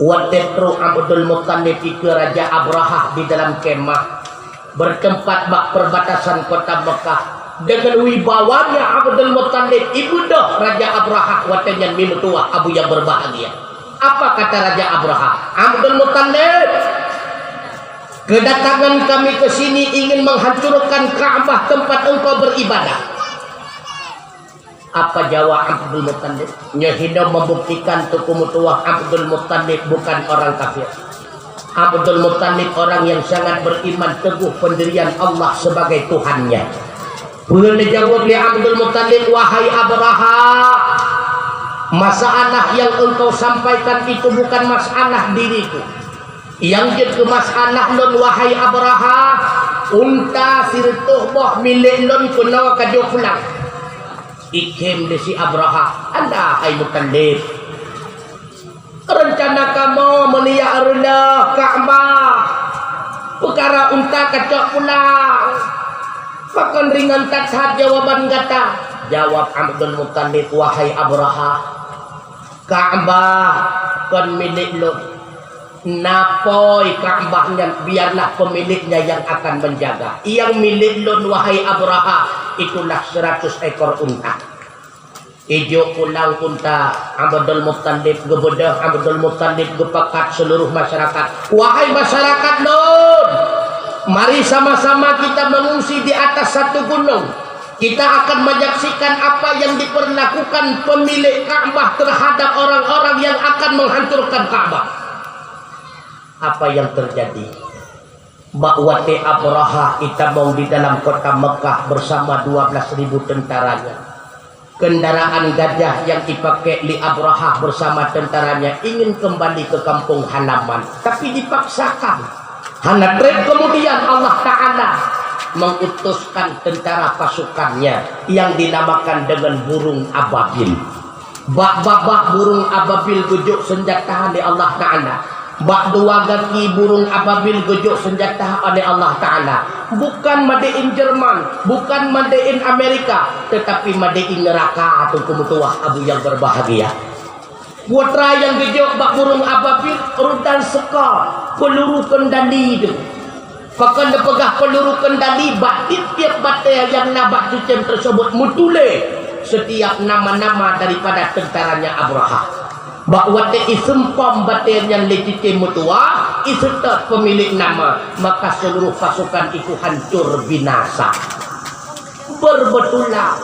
Watée trok Abdul Muttalib ikeue Raja Abrahah di dalam kemah, bertempat bak perbatasan kota Mekah. Dengan wibawanya Abdul Muttalib ibeudôh Raja Abrahah watée nyan, mi meutuwah Abu yang berbahagia. Apa kata Raja Abrahah? "Abdul Muttalib, kedatangan kami ke sini ingin menghancurkan Ka'bah tempat engkau beribadah." Apa jawab Abdul Muttalib? Nyoe hinoe membuktikan teungku meutuwah Abdul Muttalib bukan orang kafir. Abdul Muttalib orang yang sangat beriman teguh pendirian Allah sebagai Tuhannya. Peue lé jaweueb lé Abdul Muttalib, "Wahai Abrahah, masalah yang engkau sampaikan itu bukan masalah diriku. Yang jeuet keu masalah lôn, wahai Abrahah, unta sireutôh boh milék lôn keunoe ka jok pulang." Ikhém lé si Abrahah, "Anda hai Muttalib, reuncana kamoe meuliyak reuloh Ka'bah, peukara unta kacok pulang. Pakon ringan that-that jawaban gata?" Jawab Abdul Muttalib, "Wahai Abrahah, Ka'bah kon milék lôn. Napôi Ka'bah nyan, biarlah pemiliknya yang akan menjaga. Yang milék lôn, wahai Abrahah, itulah seratus ekor unta." Ijok pulang unta Abdul Muttalib, geubeudôh Abdul Muttalib, geupakat seluruh masyarakat, "Wahai masyarakat lôn, mari sama-sama kita mengungsi di atas satu gunung. Kita akan menyaksikan apa yang diperlakukan pemilik Ka'bah terhadap orang-orang yang akan menghancurkan Ka'bah." Apa yang terjadi? Bak watée Abrahah itamong di dalam kota Mekah bersama dua belas ribu tentaranya, kendaraan gajah yang dipakai lé Abrahah bersama tentaranya ingin kembali ke kampung halaman, tapi dipaksakan. Hana treb kemudian Allah Ta'ala mengutuskan tentara pasukannya yang dinamakan dengan burung ababil. Bak babah burung ababil geujok senjata lé Allah Ta'ala. Bak dua gaki burung ababil geujok senjata oleh Allah Ta'ala. Bukan made in Jerman, bukan made in Amerika, tetapi made in neraka, teungku meutuwah Abu yang berbahagia. Putra nyang geujok bak burung ababil, rudan seukor, peuluru kendali tu. Pakon neupeugah peuluru kendali, bak tieb-tieb batée nyang na bak cicém teuseubut meutuléh setiap nama-nama daripada tentaranya Abrahah. Bak watée iseumpom batée nyan lé cicém meutuwah, iseutôt pemilik nama, maka seluruh pasukan itu hancur binasa. Berbetulak.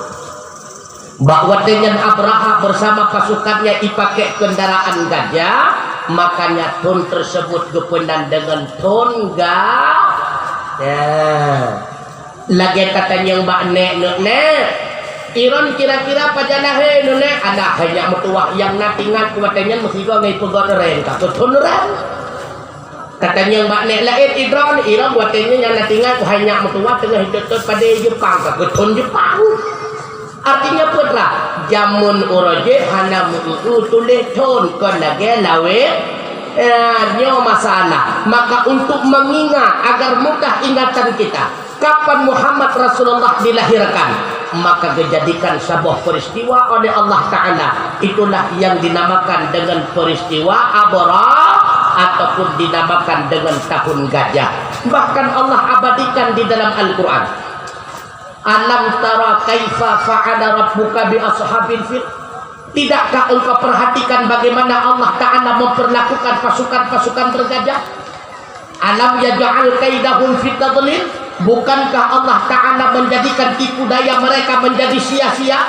Bak watée nyan Abrahah bersama pasukannya ipakai kendaraan gajah, makanya thon tersebut geupeunan deungon thon ga-, ya. Lagée tatanyong bak nék, "Neuk nék, iron kira-kira pajan lahé neuk nék?" "Alah, hai nyak meutuwah, nyang na tingat watée nyan meusigoe ngon ipeugét reng, ka keuthon reng." Tatanyong bak nék laén, "Idron, iron watée nyan nyang na tingat, hai nyak meutuwah, teungoh itot-tot padé Jeupang, ka keuthon Jeupang." Artinya peue teuma? Jameun uroe jih hana meu-eu tuléh thon, kon lagée lawét. Ya, nyoe masalah. Maka untuk mengingat, agar mudah ingatan kita, kapan Muhammad Rasulullah dilahirkan, maka geujadikan saboh peristiwa oleh Allah Ta'ala. Itulah yang dinamakan dengan peristiwa Abrahah ataupun dinamakan dengan tahun gajah. Bahkan Allah abadikan di dalam Al-Quran. "Alam tara kaifa fa'ala rabbuka bi ashabil fil?" Tidakkah engkau perhatikan bagaimana Allah Ta'ala memperlakukan pasukan-pasukan bergajah? "Alam yaj'al kaidahum fi tadlil?" Bukankah Allah Ta'ala menjadikan tipu daya mereka menjadi sia-sia?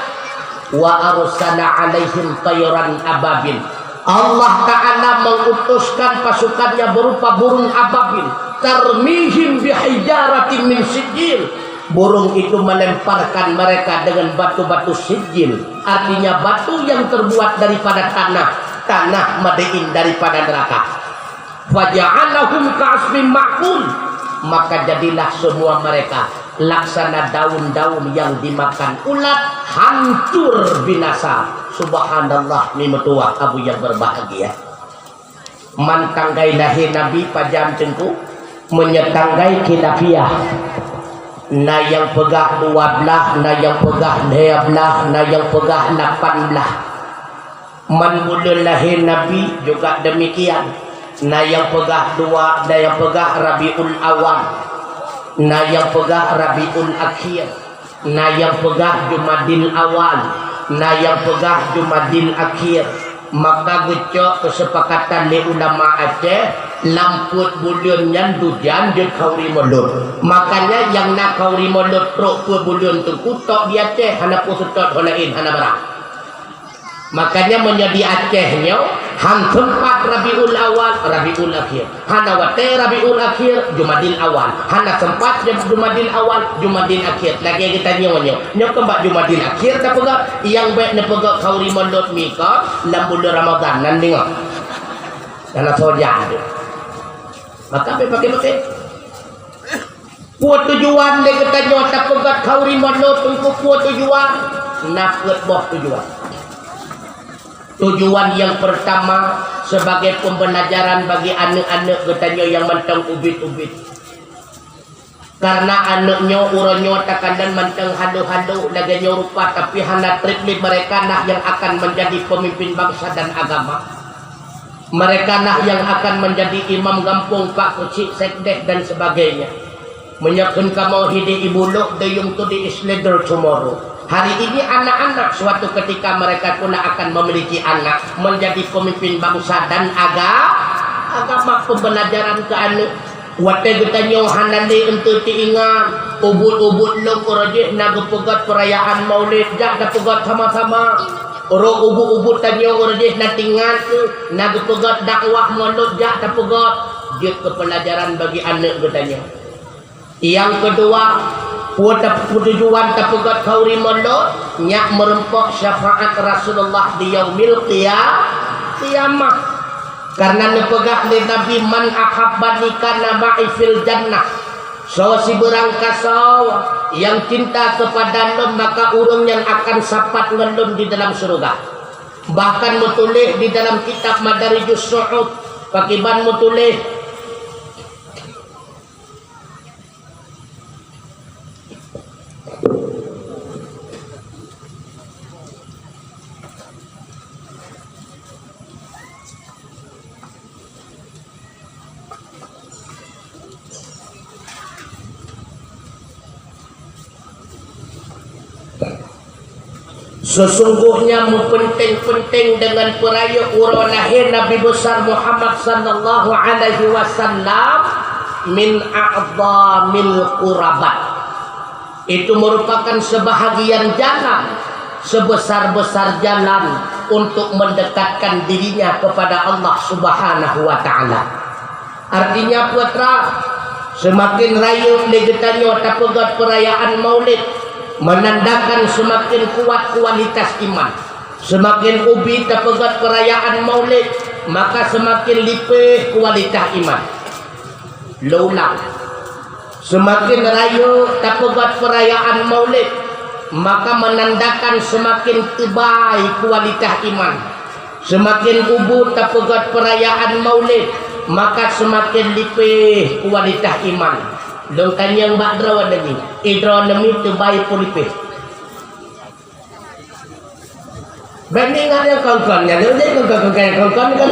"Wa arsala 'alaihim tayran ababil." Allah Ta'ala mengutuskan pasukannya berupa burung ababil. "Tarmihim bihijaratin min sijil." Burung itu melemparkan mereka dengan batu-batu sijil. Artinya batu yang terbuat daripada tanah. Tanah made in daripada neraka. "Faja'alahum ka'asfin ma'kul." Maka jadilah semua mereka Laksana daun-daun yang dimakan ulat, hancur binasa. Subhanallah, mi meutuwah Abu yang berbahagia. Man tanggai lahé Nabi pajan teungku, meunyoe tanggai khilafiah. Na nyang peugah dua blaih, na nyang peugah lhèe blaih, na nyang peugah lapan blaih. Man buleuen lahé Nabi juga demikian. Na nyang peugah dua, na nyang peugah Rabiul Awal, na nyang peugah Rabiul Akhir, na nyang peugah Jumadil Awal, na nyang peugah Jumadil Akhir. Maka geucok keusepakatan lé ulama Aceh, lam peuet buleuen nyan dujan jeuet khauri mulod. Makanya nyang na khauri mulod trok peuet buleuen teungku tok di Aceh, hana peuseutôt ho laén, hana barang. Makanya meunyoe di Aceh nyoe, han seumpat Rabiul Awal, Rabiul Akhir. Hana watèe Rabiul Akhir, Jumadil Awal. Hana seumpat Jumadil Awal, Jumadil Akhir. Lagèe geutanyoe nyoe. Nyoe keumbak Jumadil Akhir tapeugah, nyang bèk neupeugah khauri mulod mi kon lam buleuen Ramadhan nan deungoe. Hana soja tu. Maka bèk paké-paké. Peue tujuan lé geutanyoe tapeugah khauri mulod teungku, peue tujuan? Na peuet boh tujuan. Tujuan nyang peurtama, sebagai pembelajaran bagi aneuk-aneuk geutanyoe nyang mantong ubit-ubit. Karena aneuk nyoe uroe nyoe takalon mantong halo-halo lagèe nyoe rupa, tapi hana trép lé mereka nah nyang akan menjadi pemimpin bangsa dan agama. Mereka nah nyang akan menjadi imam gampông, pak keuchik, sekdes dan sebagainya. Meunyoe kheun kamoe hidéh ibu lok, the young today is leader tomorrow. Hari ini anak-anak, suatu ketika mereka pula akan memiliki anak, menjadi pemimpin bangsa dan aga-, agama, pembelajaran keu aneuk. Watèe geutanyoe hana lé eunteuk teuingat, ubit-ubit lom uroe jih na geupeugöt peurayaan Maulid, jak tapeugöt sama-sama. Roh ubit-ubit tanyoe uroe jih na teuingat, na geupeugöt dakwah Maulid, jak tapeugöt. Jeuet keu peulajaran bagi aneuk geutanyoe. Nyang keudua, peue ta-, peue tujuan tapeugöt khauri Maulid, nyak meurumpok syafaat Rasulullah di yaumil qia-, qiyamah. Karena neupeugah lé Nabi, "Man ahabbani kana ma'i fil jannah." Soe sibeurang kasoe nyang cinta kepada lôn, maka ureuëng nyan akan sapat ngon lôn di dalam syeuruga. Bahkan meutuléh di dalam kitab Madarijus Su'ud, pakriban meutuléh, sesungguhnya meupeunténg-peunténg deungon peurayeuk uroe lahé Nabi Besar Muhammad sallallahu alaihi wasallam min a'zamil qurabat. Itu merupakan sebahagian jalan, sebesar-besar jalan untuk mendekatkan dirinya kepada Allah Subhanahu wa Ta'ala. Artinya, peue teuma, seumaken rayeuk lé geutanyoe tapeugöt peurayaan Maulid, menandakan seumaken kuat kualitas iman. Seumaken ubit tapeugöt peurayaan Maulid, maka seumaken lipéh kualitas iman. Lôn ulang, seumaken rayeuk tapeugöt peurayaan Maulid, maka menandakan seumaken teubai kualitas iman. Seumaken ubit tapeugöt peurayaan Maulid, maka seumaken lipéh kualitas iman. Lôn tanyong bak droeneuh nyoe, droeneuh nyoe teubai peue lipéh? Bèk ingat nyang kon-kon nyan, nyan kon-kon, kon-kon, kon-kon, kan?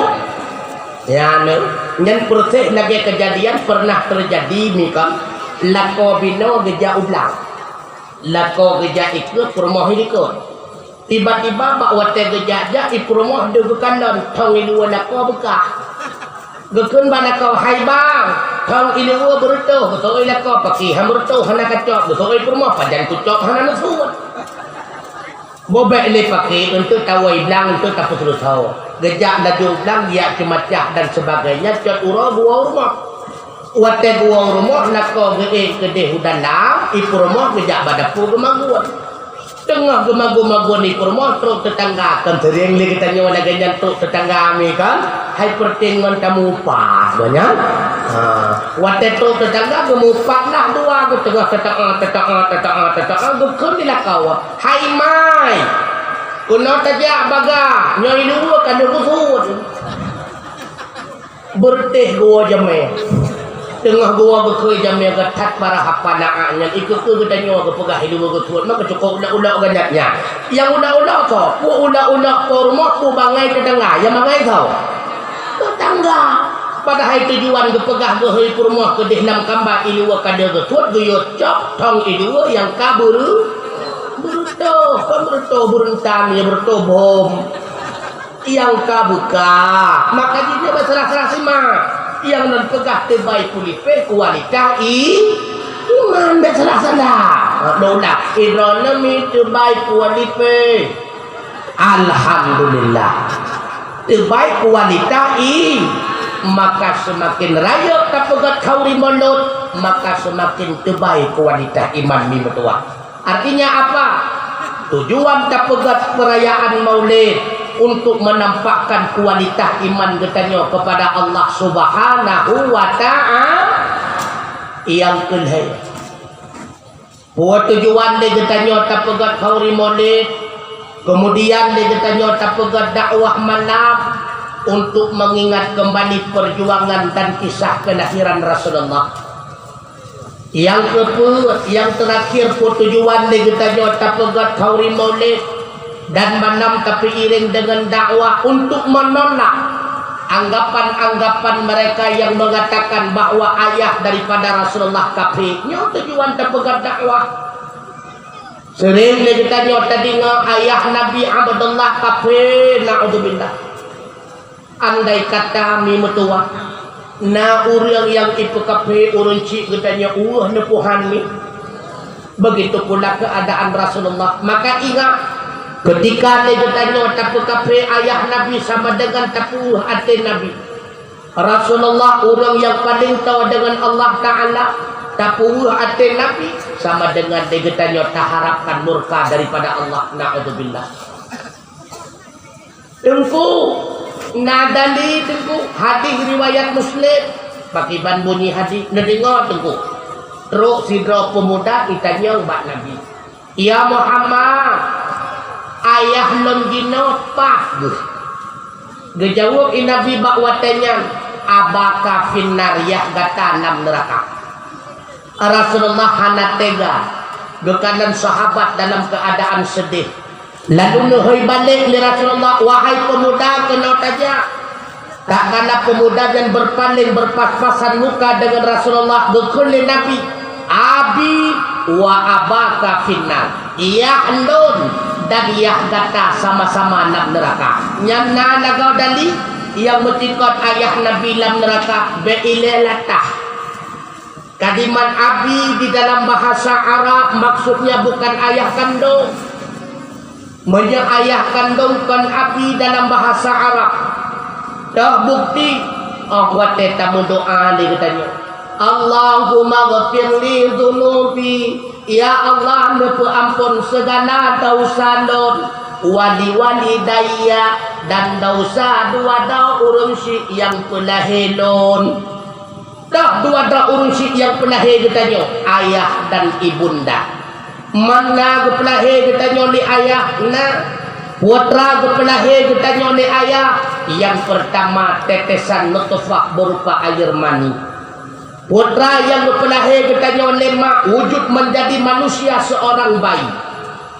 Ya, nyan, nyan peureuseh lagèe keujadian pernah teujadi, mi kon, lakoe binoe geujak u blang. Lakoe geujak ikôt, peurumoh ikôt. Tiba-tiba bak watèe geujak-jak, i peurumoh deuh geukalon, thong i luwa lakoe beukah. Geukheun bak lakoe, "Hai bang, thong i luwa beureutôh." Geuseuôt lakoe, "Pakri han beureutôh, hana kacok." Geuseuôt i peurumoh, "Pajan kucok hana neusuet." Bobek lé pakri, eunteuk tawoe i blang, eunteuk tapeuseuleusoe. Geujak laju u blang, geujak ceumacah dan sebagainya, cot uroe geuwoe u rumoh. Watèe geuwoe u rumoh, lakoe geuék keudeh u dalam, i peurumoh geujak bak dapu geumagun. Teungoh geumagun-magun i peurumoh, trok teutangga, kan seuring lé geutanyoe lagèe nyan trok teutangga, mi kan, hai peureutén ngon tamu upah, bah nyan. Ha, watèe trôk teutangga geumeupat lah dua geuteungoh teutoe, teutoe, teutoe, teutoe, geukheun di lakoe. "Hai mai, keunoe tajak baga, nyoe i luweue ka lheueh geusuet." Beureutéh geuwoe jamèe. Teungoh geuwoe geukheun jamèe geuh that para haba na-ak nyan, i keue-keue geutanyoe geupeugah i luweue geusuet, maka cukôp ulok-ulok geuh nyan. Nyang ulok-ulok soe? Peue ulok-ulok po rumoh, peue bangai teutangga? Nyang bangai soe? Teutangga. Padahai tujuan geupeugah geuhôi peurumoh keudeh lam kamba i luweue ka lheueh geusuet, geuyue cok thong i luweue nyang ka beureu-, beureutoh, kon beureutoh beureuntang, ya beureutoh bom. Nyang ka beuka, maka jih nyoe bèk salah-salah simak. Nyang nan peugah teubai kulipéh kualitas i-, iman, bèk salah-salah. Ha, lôn ulang. Droeneuh mi teubai kualitas. Alhamdulillah. Teubai kualitas i-, maka seumaken rayeuk tapeugöt khauri Maulud, maka seumaken teubai kualitas iman mi meutuwah. Artinya apa? Tujuan tapeugöt peurayaan Maulid untuk menampakkan kualitas iman geutanyoe kepada Allah Subhanahu wa Ta'ala. Nyang keulhèe, Peue tujuan lé geutanyoe tapeugöt khauri Maulid, keumudian lé geutanyoe tapeugöt dakwah malam untuk mengingat kembali perjuangan dan kisah kelahiran Rasulullah. Nyang keupeuet, nyang teurakhir, peue tujuan lé geutanyoe tapeugöt khauri Maulid, dan malam tapeuiréng deungon dakwah untuk menolak anggapan-anggapan mereka yang mengatakan bahwa ayah daripada Rasulullah kafé. Nyoe tujuan tapeugöt dakwah. Seuréng lé geutanyoe tadeungoe ayah Nabi Abdullah kafé, naudzubillah. Andai kata mi meutuwah, na ureuëng nyang ipeukafé ureuëng chik geutanyoe, uweuh neupuhan mi. Begitu pula keuadaan Rasulullah. Maka ingat, keutika lé geutanyoe tapeukafé ayah Nabi sama dengan tapeuweuh até Nabi. Rasulullah ureuëng nyang paleng toe deungon Allah Ta'ala, tapeuweuh até Nabi sama dengan lé geutanyoe taharapkan murka daripada Allah. Naudzubillah. Teungku, na dalil Teungku, hadis riwayat Muslim. Pakriban bunyi hadis, neudeungoe Teungku. Trok sidroe peumuda jitanyong bak Nabi, "Ya Muhammad, ayah lôn jinoe paih geuh?" Geujaweueb lé Nabi bak watée nyan, "Abaka finnar, yah gata lam neuraka." Rasulullah hana teuga, geukalon sahabat dalam keuadaan seudeh. Lalu neuhôi balek lé Rasulullah, "Wahai peumuda, keunoe tajak." Tatkala peumuda nyan beurpaléng beurpas-pasan muka deungon Rasulullah, geukheun lé Nabi, "Abi wa abaka finnar." Yah lôn dan yah gata sama-sama lam neuraka. Nyan na lagoe dalil nyang meutingkot ayah Nabi lam neuraka, bék ilée latah. Kalimat abi di dalam bahasa Arab maksudnya bukan ayah kandung. Meunyoe ayah kandung kon abi dalam bahasa Arab, toh bukti, óh watée tameudoá lé geutanyoe, "Allahumma ghfirli dzunubi," ya Allah, neupeuamphon seugala desya lôn, "wali walidayya," dan desya dua droe ureuëng syiek nyang peulahé lôn. Toh dua droe ureuëng syiek nyang peulahé geutanyoe, ayah dan ibunda. Manna geupeulahé geutanyoe lé ayah na? Putra geupeulahé geutanyoe lé ayah, nyang peurtama tetesan nutfah beurupa air mani. Putra nyang geupeulahé geutanyoe lé mak wujud menjadi manusia seorang bayi.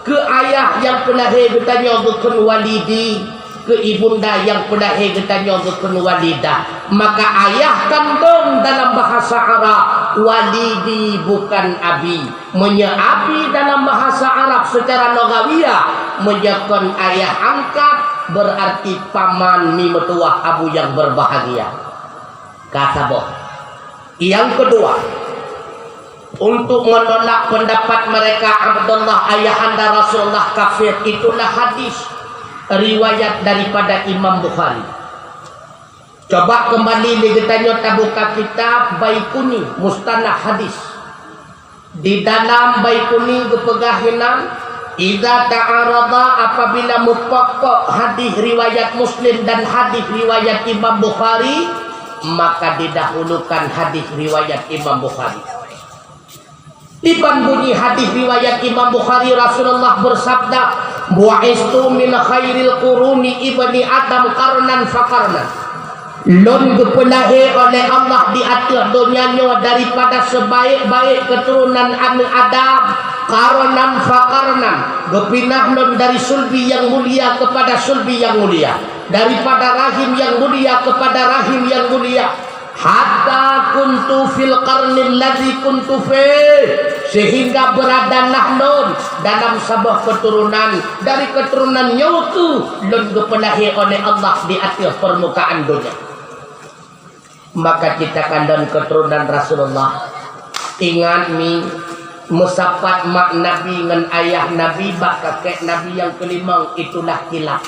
Keu ayah nyang peulahé geutanyoe geukheun walidi, keu ibunda nyang peulahé geutanyoe geukheun walidah. Maka ayah kandong dalam bahasa Arab, walidi bukan abi. Meunyoe abi dalam bahasa Arab secara lugawiyah, meunyoe kon ayah angkat, berarti paman mi meutuwah abu nyang berbahagia. Ka saboh. Nyang keudua, untuk menolak pendapat mereka Abdullah ayahanda Rasulullah kafir, itulah hadis riwayat daripada Imam Bukhari. Coba kembali lé geutanyoe tabuka kitab Baikuni, Mustalah Hadis. Di dalam Baikuni geupeugah hinan, "Idza ta'arada," apabila meupok-pok hadis riwayat Muslim dan hadis riwayat Imam Bukhari, Maka didahulukan hadis riwayat Imam Bukhari. Diban bunyi hadis riwayat Imam Bukhari, Rasulullah bersabda, "Bu'istu min khairil quruni ibni Adam qarnan fa qarnan." Lôn geupeulahé oleh Allah di ateueh donya nyoe daripada sebaik-baik keuturonan aneuëk Adam, qarnan fa qarnan. Geupinah lôn dari sulbi nyang mulia kepada sulbi nyang mulia, daripada rahim nyang mulia kepada rahim nyang mulia. Hatta kuntu fil qarnil ladzi kuntu fih, sehingga beurada nah lôn dalam saboh keuturonan dari keuturonan nyoe kheueh lôn geupeulahé oleh Allah di ateueh peurmukaan donya. Maka citakan lôn keuturonan Rasulullah. Ingat mi, meusapat mak Nabi ngon ayah Nabi bak kakek Nabi nyang keulimong, itulah kilaf.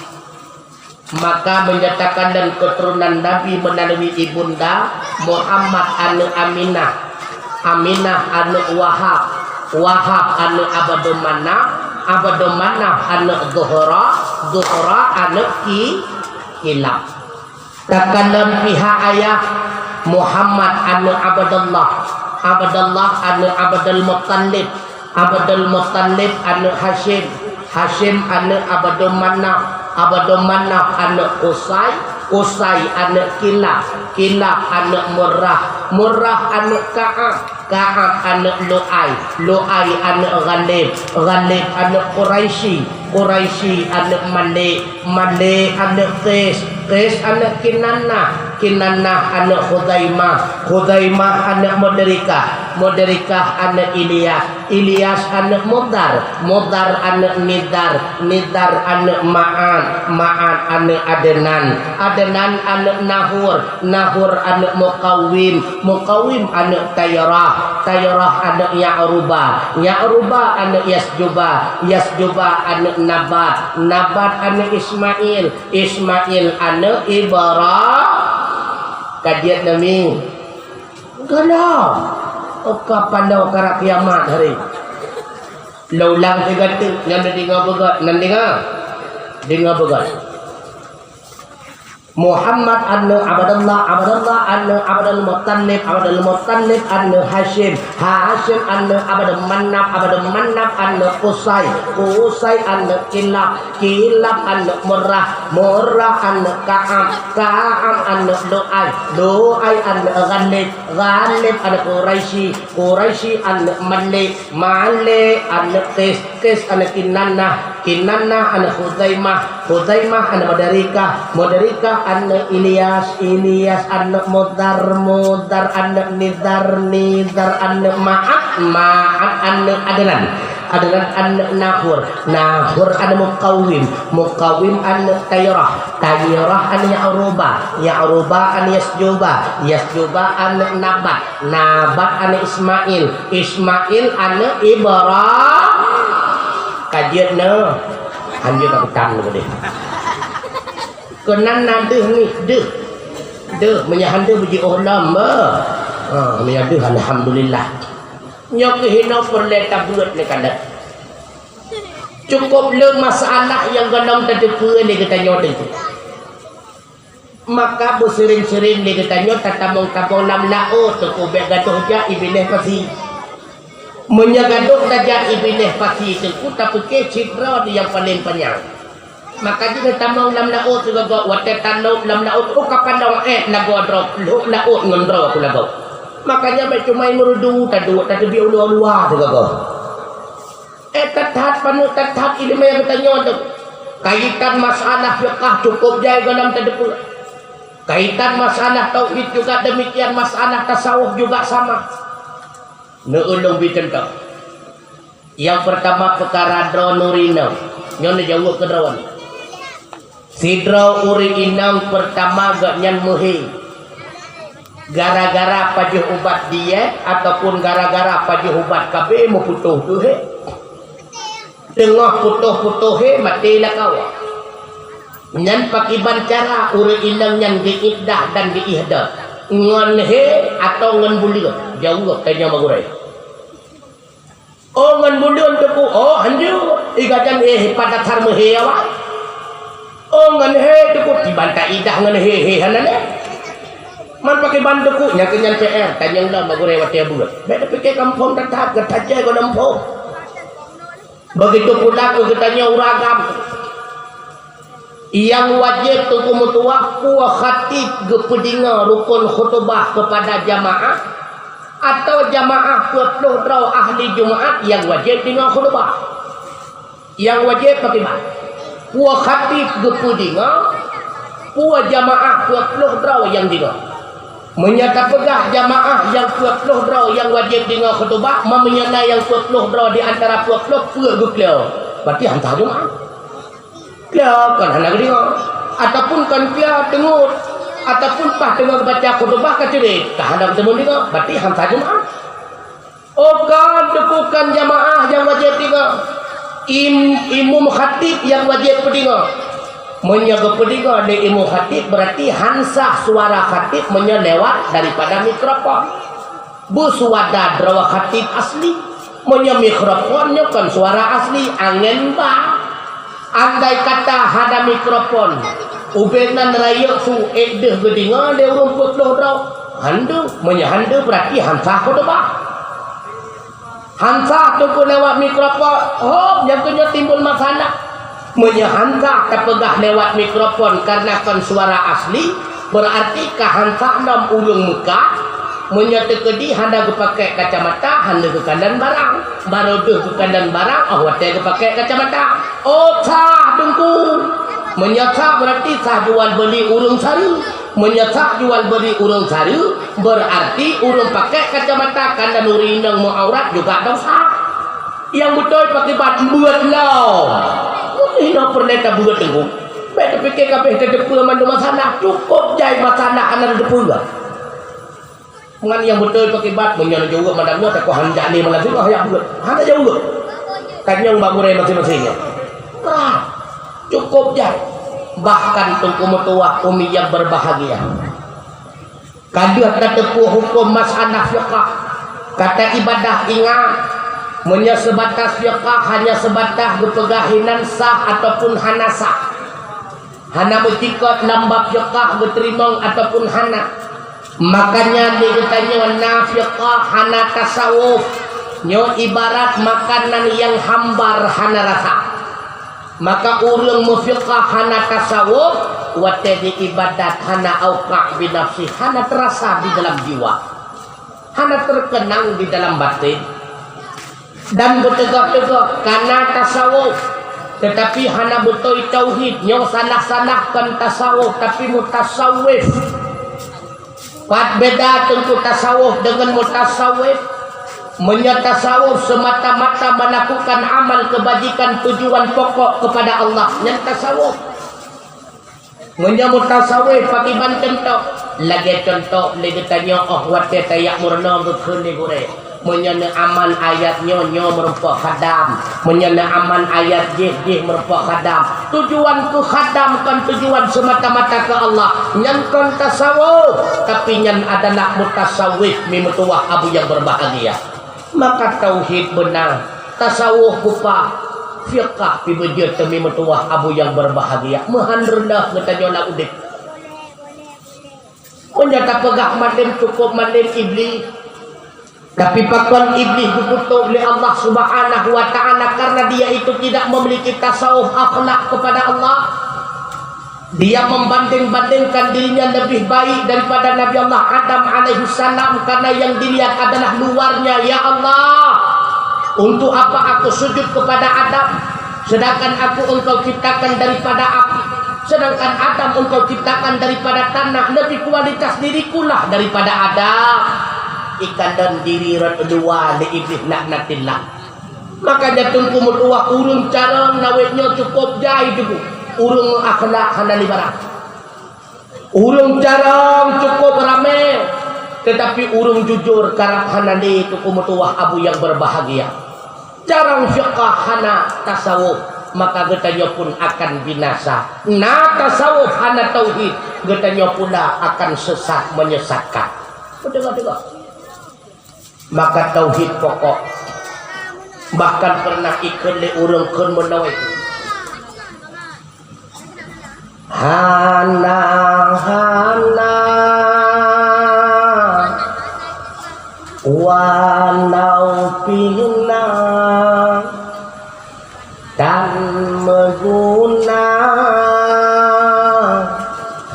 Maka menyatakan dan keturunan Nabi melalui ibunda Muhammad aneuk Aminah, Aminah aneuk Wahab, Wahab aneuk Abdul Manaf, Abdul Manaf aneuk Zuhra, Zuhra aneuk Ki-, Kilab. Takalon pihak ayah, Muhammad aneuk Abdullah, Abdullah aneuk Abdul Muttalib, Abdul Muttalib aneuk Hasyim, Hasyim aneuk Abdul Manaf, Abdul Manaf aneuk Qusay, Qusay aneuk Kilab, Kilab aneuk Murrah, Murrah aneuk Ka'ab, Ka'ab aneuk Lu'ay, Lu'ay aneuk Ghalib, Ghalib aneuk Quraisy, Quraisy aneuk Malik, Malik aneuk Qais, Qais aneuk Kinanah, Kinanah aneuk Khuzaimah, Khuzaimah aneuk Mudrikah, Mudrikah aneuk Ilyas, Ilyas aneuk Mudar, Mudar aneuk Nizar, Nizar aneuk Ma'ad, Ma'ad aneuk Adnan, Adnan aneuk Nahur, Nahur aneuk Muqawwim, Muqawwim aneuk Tayrah, Tayrah aneuk Ya'ruba, Ya'ruba aneuk Yasjuba, Yasjuba aneuk Nabat, Nabat aneuk Ismail, Ismail aneuk Ibra-, ka jeuet nami. Gohlom. Oka panoe kara kiamat hari. Lôn ulang sigoe teuk, nyan deungoe beugöt, nyan deungoe. Deungoe beugöt. Muhammad aneuk Abdullah, Abdullah aneuk Abdul Muttalib, Abdul Muttalib aneuk Hasyim, Hasyim aneuk Abdul Manaf, Abdul Manaf aneuk Qusay, Qusay aneuk Kilab, Kilab aneuk Murrah, Murrah aneuk Ka'ab, Ka'ab aneuk Lu'ay, Lu'ay aneuk Ghalib, Ghalib aneuk Quraisy, Quraisy aneuk Malik, Malik aneuk Qais, Qais aneuk Kinanah, Kinanah aneuk Khuzaimah, Khuzaimah aneuk Mudrikah, Mudrikah aneuk Ilyas, Ilyas aneuk Mudar, Mudar aneuk Nizar, Nizar aneuk Ma'ad, Ma'ad aneuk Adnan, Adnan aneuk Nahur, Nahur aneuk Muqawwim, Muqawwim aneuk Tayrah, Tayrah aneuk Ya'ruba, Ya'ruba aneuk Yasjuba, Yasjuba aneuk Nabat, Nabat aneuk Ismail, Ismail aneuk Ibra-, ka jeuet nyoe. Han jeuet ka kutam lagèe deh. Keunan na deuh ni, deuh. Deuh, meunyo han deuh beujiôh lom, bah. Ha, meunyo deuh, alhamdulillah. Nyoe keuh hinoe peureulèe tabeuet lé kadang. Cukôp le masalah nyang gohlom tateupeue lé geutanyoe teungku. Maka beuseuring-seuring lé geutanyoe tatamong-tamong lam laôt, teungku, bèk gadôh jak i binéh pasi. Meunyo gadôh tajak i binéh pasi, teungku, tapike cit droe nyang paleng panyang. Maka jih tatamong lam laôt sigoe-goe, watèe talôp lam laôt, oh, ka padong, eh, lagoe droe, lhôk laôt ngon droe ku lagoe. Makanya bèk cuma meureudu taduek, tateubiet u luwa-luwa sigoe-goe. Eh, that-that paneuk, that-that ileumèe geutanyoe tu. Kaitan masalah fiqah cukôp jai gohlom tateupeue. Kaitan masalah tauhid juga demikian, masalah tasawuf juga sama. Neu-, ulôn bri cuntoh. Nyang peurtama peukara droeneuh ureueng inong. Nyoe neujaweueb keu droeneuh. Sidroe ureueng inong peurtama gobnyan meuhé. Gara-gara pajoh ubat diet ataupun gara-gara pajoh ubat K B meuputôh teuh hé. Teungoh putôh-putôh hé maté lakoe. Nyan pakiban cara ureueng inong nyan geuiddah dan geuihdot? Ngon hé atawa ngon buleuen? Jaweueb tanyoe bak gurèe. Oh, ngon buleuen teupeu, oh, hanjeuet. Iga jan, eh, pada thar meuhé awak. Oh, ngon hé teupeu, tiban ta idah ngon hé, hé hana lé. Man pakiban teungku, nyang keu nyan P R, tanyong lom bak gurée watée beuet. Bék tapike kampung that-that, geutajai goh lom phom. Begitu pula keu geutanyoe ureuëng agam. Nyang wajéb teungku meutuwah, peue khatib geupeudeungoe rukon khutubah keupada jamaah, atawa jamaah peuet ploh droe ahli Jumaat nyang wajéb deungoe khutubah. Nyang wajéb pakiban? Peue khatib geupeudeungoe, peue jamaah peuet ploh droe nyang deungoe. Meunyoe tapeugah jamaah nyang peuet ploh droe nyang wajéb deungoe khutubah, ma meunyoe na nyang peuet ploh droe di antara peuet ploh peuet geuklo, berarti han sah Jumaat. Klo kon hana geudeungoe, ataupun kon klo deungoe, ataupun paih teungoh geubaca khutubah ka ceurit, ka hana geuteumé deungoe, berarti han sah Jumaat. Oh kon, teungku, kon jamaah nyang wajéb deungoe. Im-, imum khatib nyang wajéb peudeungoe. Meunyoe geupeudeungoe lé imum khatib, berarti han sah suara khatib meunyoe lewat daripada mikrofon. Beusuara droe khatib asli. Meunyoe mikrofon nyoe kon suara asli, angén ba. Andai kata hana mikrofon, ubé nan rayeuk su ék deuh geudeungoe lé ureuëng peuet ploh droe, han deuh. Meunyoe han deuh, berarti han sah khutubah. Han sah teungku lewat mikrofon, hop, nyang keu nyoe timbul masalah. Meunyoe han sah tapeugah lewat mikrofon kareuna kon suara asli, berarti ka han sah lom ureuëng meukat. Meunyoe teukeudi hana geupakai kacamata, hana geukalon barang. Barô deuh geukalon barang, oh watée geupakai kacamata. Oh sah teungku. Meunyoe sah, berarti sah jual beuli ureuëng sareue. Meunyoe sah jual beuli ureuëng sareue, berarti ureuëng pakai kacamata kalon ureuëng inong meu aurat juga dosa. Nyang beutôi pakiban beuet lom. Meuhina peureulée tabeuet teungku. Bék tapike kabéh tateupeue mandum masalah. Cukôp jai masalah hana tateupeue. Ngon nyang beutôi pakiban, meunyoe neujaweueb malam nyoe, takoh han jak lé malam sigoe jak beuet. Hana jaweueb. Tanyong bak gurée maséng-maséng nyoe. Brat. Cukôp jai. Bahkan teungku meutuwah umi nyang berbahagia. Ka deuh tateupeue huköm masalah fiqah. Kata ibadah ingat, meunyoe seubatas fiqah hanya seubatas geupeugah hinan sah ataupun hana sah. Hana meusikot lam bab fiqah geuteurimong ataupun hana. Makanya di geutanyoe na fiqah hana tasawuf. Nyoe ibarat makanan nyang hambar hana rasa. Maka ureuëng meufiqah hana tasawuf, watée di ibadat hana auqa' binafsi, hana terasa di dalam jiwa, hana terkenang di dalam batin. Dan beuteugah-teugah kana tasawuf, teutapi hana beutôi tauhid. Nyoe salah-salah kon tasawuf, tapi mutasawwif. Pat beda teungku tasawuf deungon mutasawwif? Meunyoe tasawuf semata-mata melakukan amal kebajikan tujuan pokok kepada Allah, nyan tasawuf. Meunyoe mutasawwif pakiban contoh, lagée contoh lé geutanyoe óh watée tajak meurunoe geukheun lé gurée. Meunyoe neuamal ayat nyoe, nyoe meurumpok khadam. Meunyoe neuamal ayat jih, jih meurumpok khadam. Tujuan keu khadam kon tujuan semata-mata keu Allah. Nyan kon tasawuf, tapi nyan adalah mutasawwif mi meutuwah Abu yang berbahagia. Maka tauhid beuna, tasawuf kupa, fiqah pi beujeuet teumi meutuwah Abu yang berbahagia. Meuhan reunah geutanyoe lam udeb. Meunyoe tapeugah malem cukôp malem Iblih, tapi pakon Iblih geupeutrok lé Allah Subhanahu wa Ta'ala karena dia itu tidak memiliki tasawuf akhlak kepada Allah. Dia membanding-bandingkan dirinya lebih baik daripada Nabi Allah Adam alaihissalam karena yang dilihat adalah luarnya. Ya Allah, untuk apa aku sujud kepada Adam, sedangkan aku Engkau ciptakan daripada api, sedangkan Adam Engkau ciptakan daripada tanah? Lebih kualitas dirikulah daripada Adam. Ikalon diri rot luwa lé Iblih laknatillah. Makanya teungku meutuwah ureuëng carông nawét nyoe cukôp jai teungku. Ureuëng akhlak hana lé barang. Ureuëng carông cukôp ramé, teutapi ureuëng jujur karab hana lé teungku meutuwah Abu yang berbahagia. Carông fiqah hana tasawuf, maka geutanyoe pun akan binasa. Na tasawuf hana tauhid, geutanyoe pula akan sesat menyesatkan. Beutôi-beutôi. Maka tauhid pokok. Bahkan pernah ikheun lé ureuëng kheun meunoe. Hana, hana. Na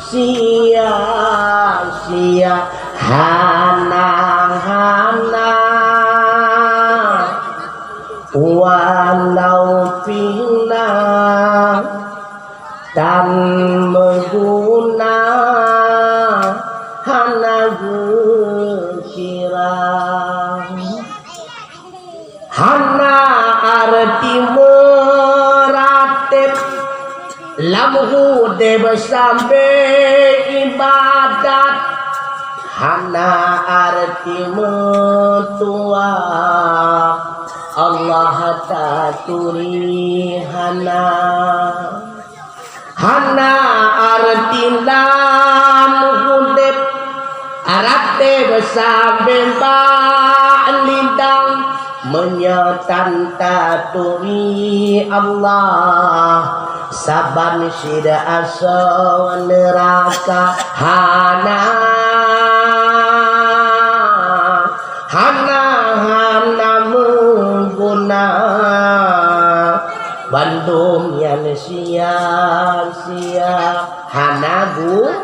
sia-sia hana-hana, walau pih na tan meuguna, hana geukira. Hana arti meuratéb lam udeb sampoe ibadat, hana arti meutuwa Allah taturi, hana. Hana arti lam udeb, ratéb sampoe bak lidang, meunyoe tan taturi Allah, saban cit asoe neuraka. Hana, hana, hana meuguna. Bandum nyan sia-sia, hana gu-,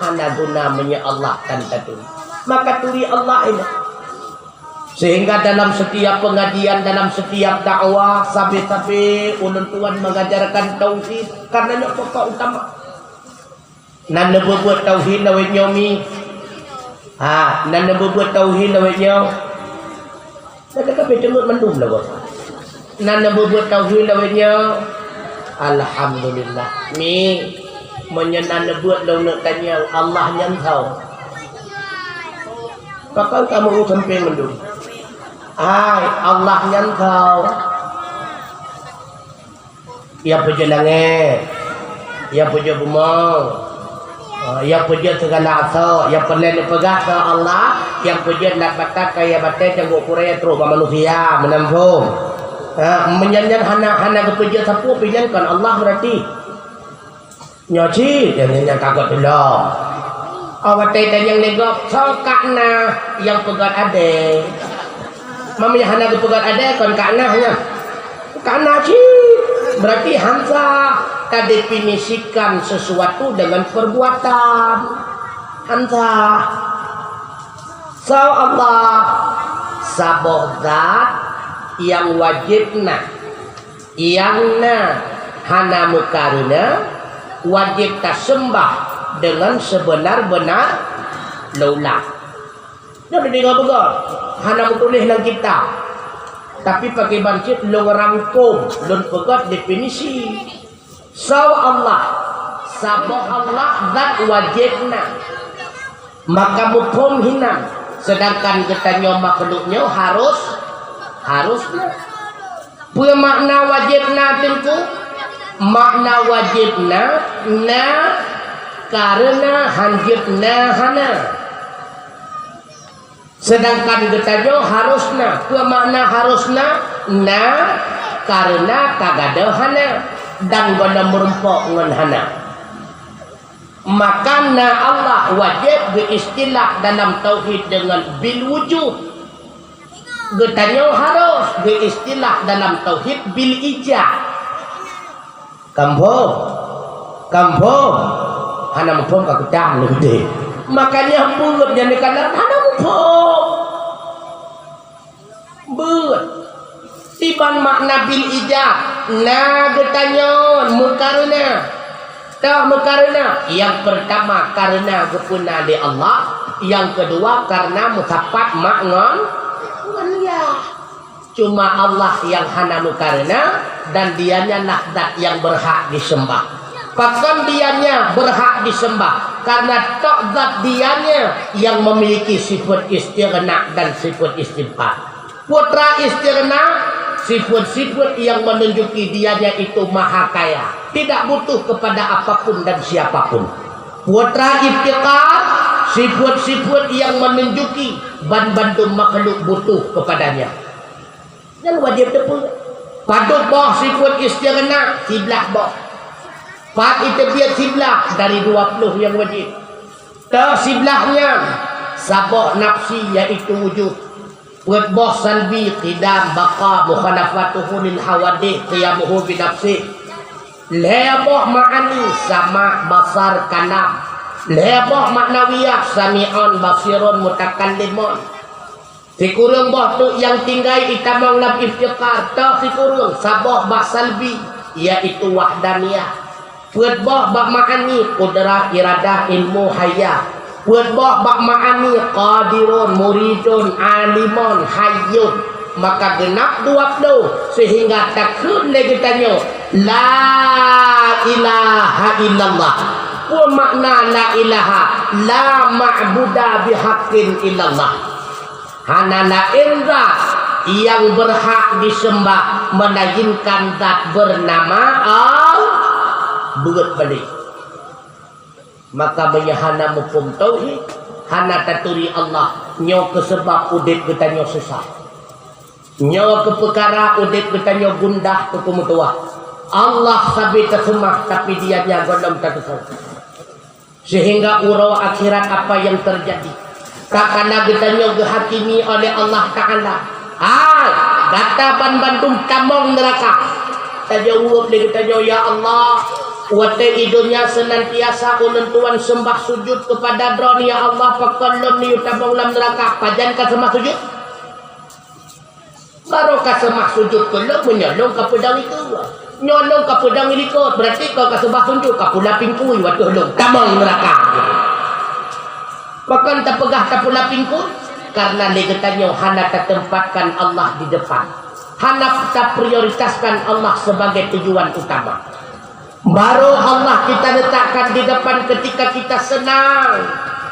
hana guna meunyoe Allah tan taturi. Maka turi Allah ini. Sehingga dalam setiap pengajian, dalam setiap dakwah, sabe-sabe ulôn tuan mengajarkan tauhid, karena nyoe pokok utama. Na neubeuet tauhid lawét nyoe mi? Ha, na neubeuet tauhid lawét nyoe? Na ka teungeut mandum lawét. Na neubeuet tauhid lawét nyoe? Alhamdulillah. Mi, meunyoe na neubeuet lawét tanyong, Allah nyan tho. Pakon kamoe sampéng mandum? Hai, Allah nyan tho. Nyang peujeuet langét, nyang peujeuet bumoe, ah, nyang peujeuet sigala asoe, nyang peureulée neupeugah keu Allah, nyang peujeuet lat batat, kayée batée, cangguek kurée, trok bak manusia, meunan phom. Ha, meunyan nyan hana, hana geupeujeuet sapeue, pih nyan kon Allah beurati. Nyoe cit, nyang, nyang, nyang ka geupeulom. Awak watée tanyong lé gob, soe ka na nyang peugét adée? Meunyoe hana geupeugét adée, kon ka na nyan. Ka na cit. Berarti han sah tadefinisikan sesuatu dengan perbuatan. Han sah. Soe Allah? Saboh zat nyang wajéb na. Nyang na hana meukareuna, wajéb taseumbah deungon seubeuna-beuna lam ulah. Nyoe dideungoe beugöt, hana meutuléh lam kitab. Tapi pakriban cit lôn rangkôm, lôn peugöt definisi. Soe Allah? Saboh Allah zat wajéb na. Maka muphom hinan, seudangkan geutanyoe makhluk nyoe harôh, harôh na. Peue makna wajéb na teungku? Makna wajéb na, na kareuna, hanjeuet na, hana. Seudangkan geutanyoe harôh na. Peue makna harôh na? Na kareuna, tagadoe hana, dan gohlom meurumpok ngon hana. Maka na Allah wajéb geuistilah dalam tauhid deungon bil wujud. Geutanyoe harôh geuistilah dalam tauhid bil ijad. Ka muphom? Ka muphom? Hana muphom ka kutam lé geude. Makanya beuet nyang dikalam hana muphom. Beuet. Iban makna bil ijad, na geutanyoe meukareuna. Toh meukareuna? Nyang peurtama kareuna geupeuna lé Allah, nyang keudua kareuna meusapat mak ngon, ngon yah. Cuma Allah nyang hana meukareuna dan Dia nyan lah zat nyang beurhak diseumbah. Pakon Dia nyan beurhak diseumbah? Kareuna tok zat Dia nyan nyang memiliki sifeut istighna dan sifeut istifat. Putra istighna, sifeut-sifeut nyang menunjuki Dia nyan itu maha kaya, tidak butuh kepada apapun dan siapapun. Putra iftiqar, sifeut-sifeut nyang menunjuki ban bandum makhluk butuh kepadanya. Nyan wajéb teupeu. Padub boh sifeut istighna, siblah boh. Pat iteubiet siblah dari dua ploh nyang wajéb. Toh siblah nyan, saboh nafsi, yaitu wujud. Peuet boh salbi, qidam, baqa, mukhalafatuhu lil hawadith, qiyamuhu bi nafsih. Lhée boh ma'ani, sama', basar, kalam. Lhée boh ma'nawiyah, sami'un, basirun, mutakallimun. Sikureueng boh teuk nyang tinggai itamong lam iftiqar, toh sikureueng, saboh bak salbi, yaitu wahdaniyah. Peuet boh bak ma'ani, qudrah, iradah, ilmu, haya. Peuet boh bak ma'ani, qadirun, muridun, alimun, hayyun. Maka geunab dua ploh, seuhingga takheun lé geutanyoe, la ilaha illallah. Peue makna la ilaha? La ma'buda bihaqqin illallah. Hana laén zat nyang beurhak diseumbah meulainkan zat beunama Allah. Beuet balek. Maka meunyoe hana muphom tauhid, hana taturi Allah, nyoe keuh seubab udeb geutanyoe susah. Nyoe keuh peukara udeb geutanyoe gundah keu peumeutuwah. Allah sabe taseumah, tapi dianya gohlom tateupeue. Seuhingga uroe akhirat apa nyang teujadi? Tatkala geutanyoe geuhakimi oleh Allah Ta'ala, hai, gata banmandum tamong neuraka. Tajaweueb lé geutanyoe, "Ya Allah, watée i donya seunantiasa ulôn tuan seumbah sujut keupada Droeneuh, ya Allah, pakon lôn neuyue tamong lam neuraka? Pajan kaseumah sujut?" Barô kaseumah sujut keu lôn meunyoe lôn kapeudong iku. Nyoe lôn kapeudong ilikot, beurati kon kaseumah sujut, kapula pingkui watée lôn tamong neuraka. Pakon tapeugah tapula pingkui? Karena lé geutanyoe hana tateumpatkan Allah di depan. Hana taprioritaskan Allah sebagai tujuan utama. Baru Allah kita letakkan di depan ketika kita senang,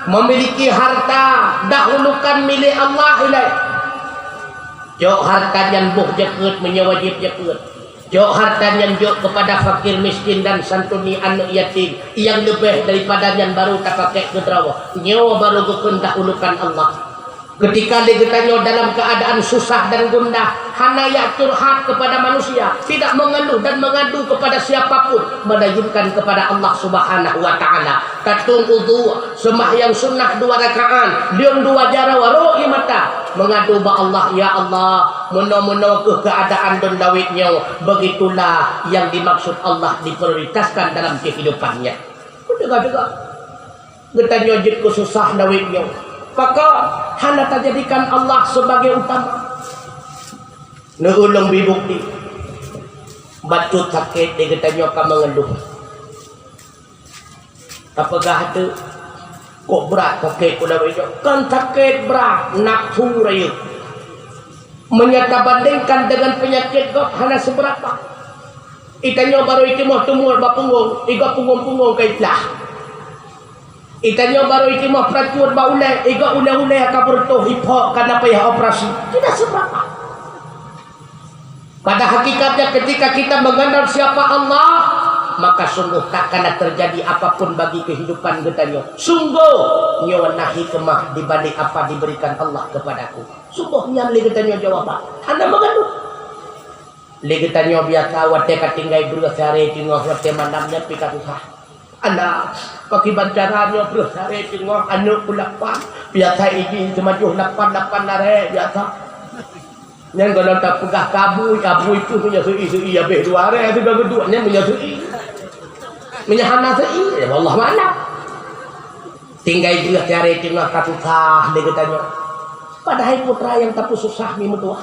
memiliki harta, dahulukan milik Allah ilai. Jok harta nyan boh jakeuet meunyoe wajéb jakeuet. Jok harta nyan jok keupada fakir miskin dan santuni aneuëk yatim. Nyang leubeh daripada nyan baru tapakék keu droe. Nyoe baru geukheun dahulukan Allah. Ketika lé geutanyoe dalam keadaan susah dan gundah, hana jak curhat kepada manusia, tidak mengeluh dan mengadu kepada siapa pun, melainkan kepada Allah Subhanahu wa Ta'ala. Tatueng udhu, seumahyang sunnah dua rakaat, liun dua jaroe, rhot ie mata, mengadu bak Allah, "Ya Allah, meunoe-meunoe keuh keuadaan lôn lawét nyoe." Begitulah yang dimaksud Allah diprioritaskan dalam kehidupannya. Teuga-teuga. Geutanyoe jeuet keu susah lawét nyoe. Pakon hana tajadikan Allah sebagai utama? Neuulông bri bukti. Bacut sakét di geutanyoe ka meungeuluh. Tapeugah teuk, kok brat sakét ulôn lawét nyoe. Kon sakét brat, nafsu rayeuk. Meunyoe tabandingkan deungon peunyakét gob hana seubeurapa. Geutanyoe barô itimoh teumur bak punggong, igob punggong-punggong ka iplah. Geutanyoe barô itimoh peuracot bak ulée, igob ulée-ulée ka beureutoh, iphok, ka na payah operasi. Tidak seubeurapa. Pada hakikatnya, ketika kita mengenal siapa Allah, maka sungguh tak akan terjadi apapun bagi kehidupan geutanyoe. Sungguh, nyoe na hikmah di balik apa diberikan Allah kepadaku. Sungguh nyan lé geutanyoe jawaban. Hana meugaduh. Lé geutanyoe biasa watée ka tinggai breueh siaré teungoh watée malam nyan pih ka susah. Alah, pakriban cara nyoe breueh siaré teungoh aneuëk peuet lapan. Biasa idin seumajoh lapan-lapan aré biasa. Nyan gohlom tapeugah keu abui, abui pih meunyoe seu-i, seu-i habéh dua aré, sudah geuduek nyan meunyoe seu-i. Meunyoe hana seu-i, ya Allah mana. Tinggai breueh siaré teungoh ka susah lé geutanyoe. Padahai putra nyang tapeususah mi meutuah.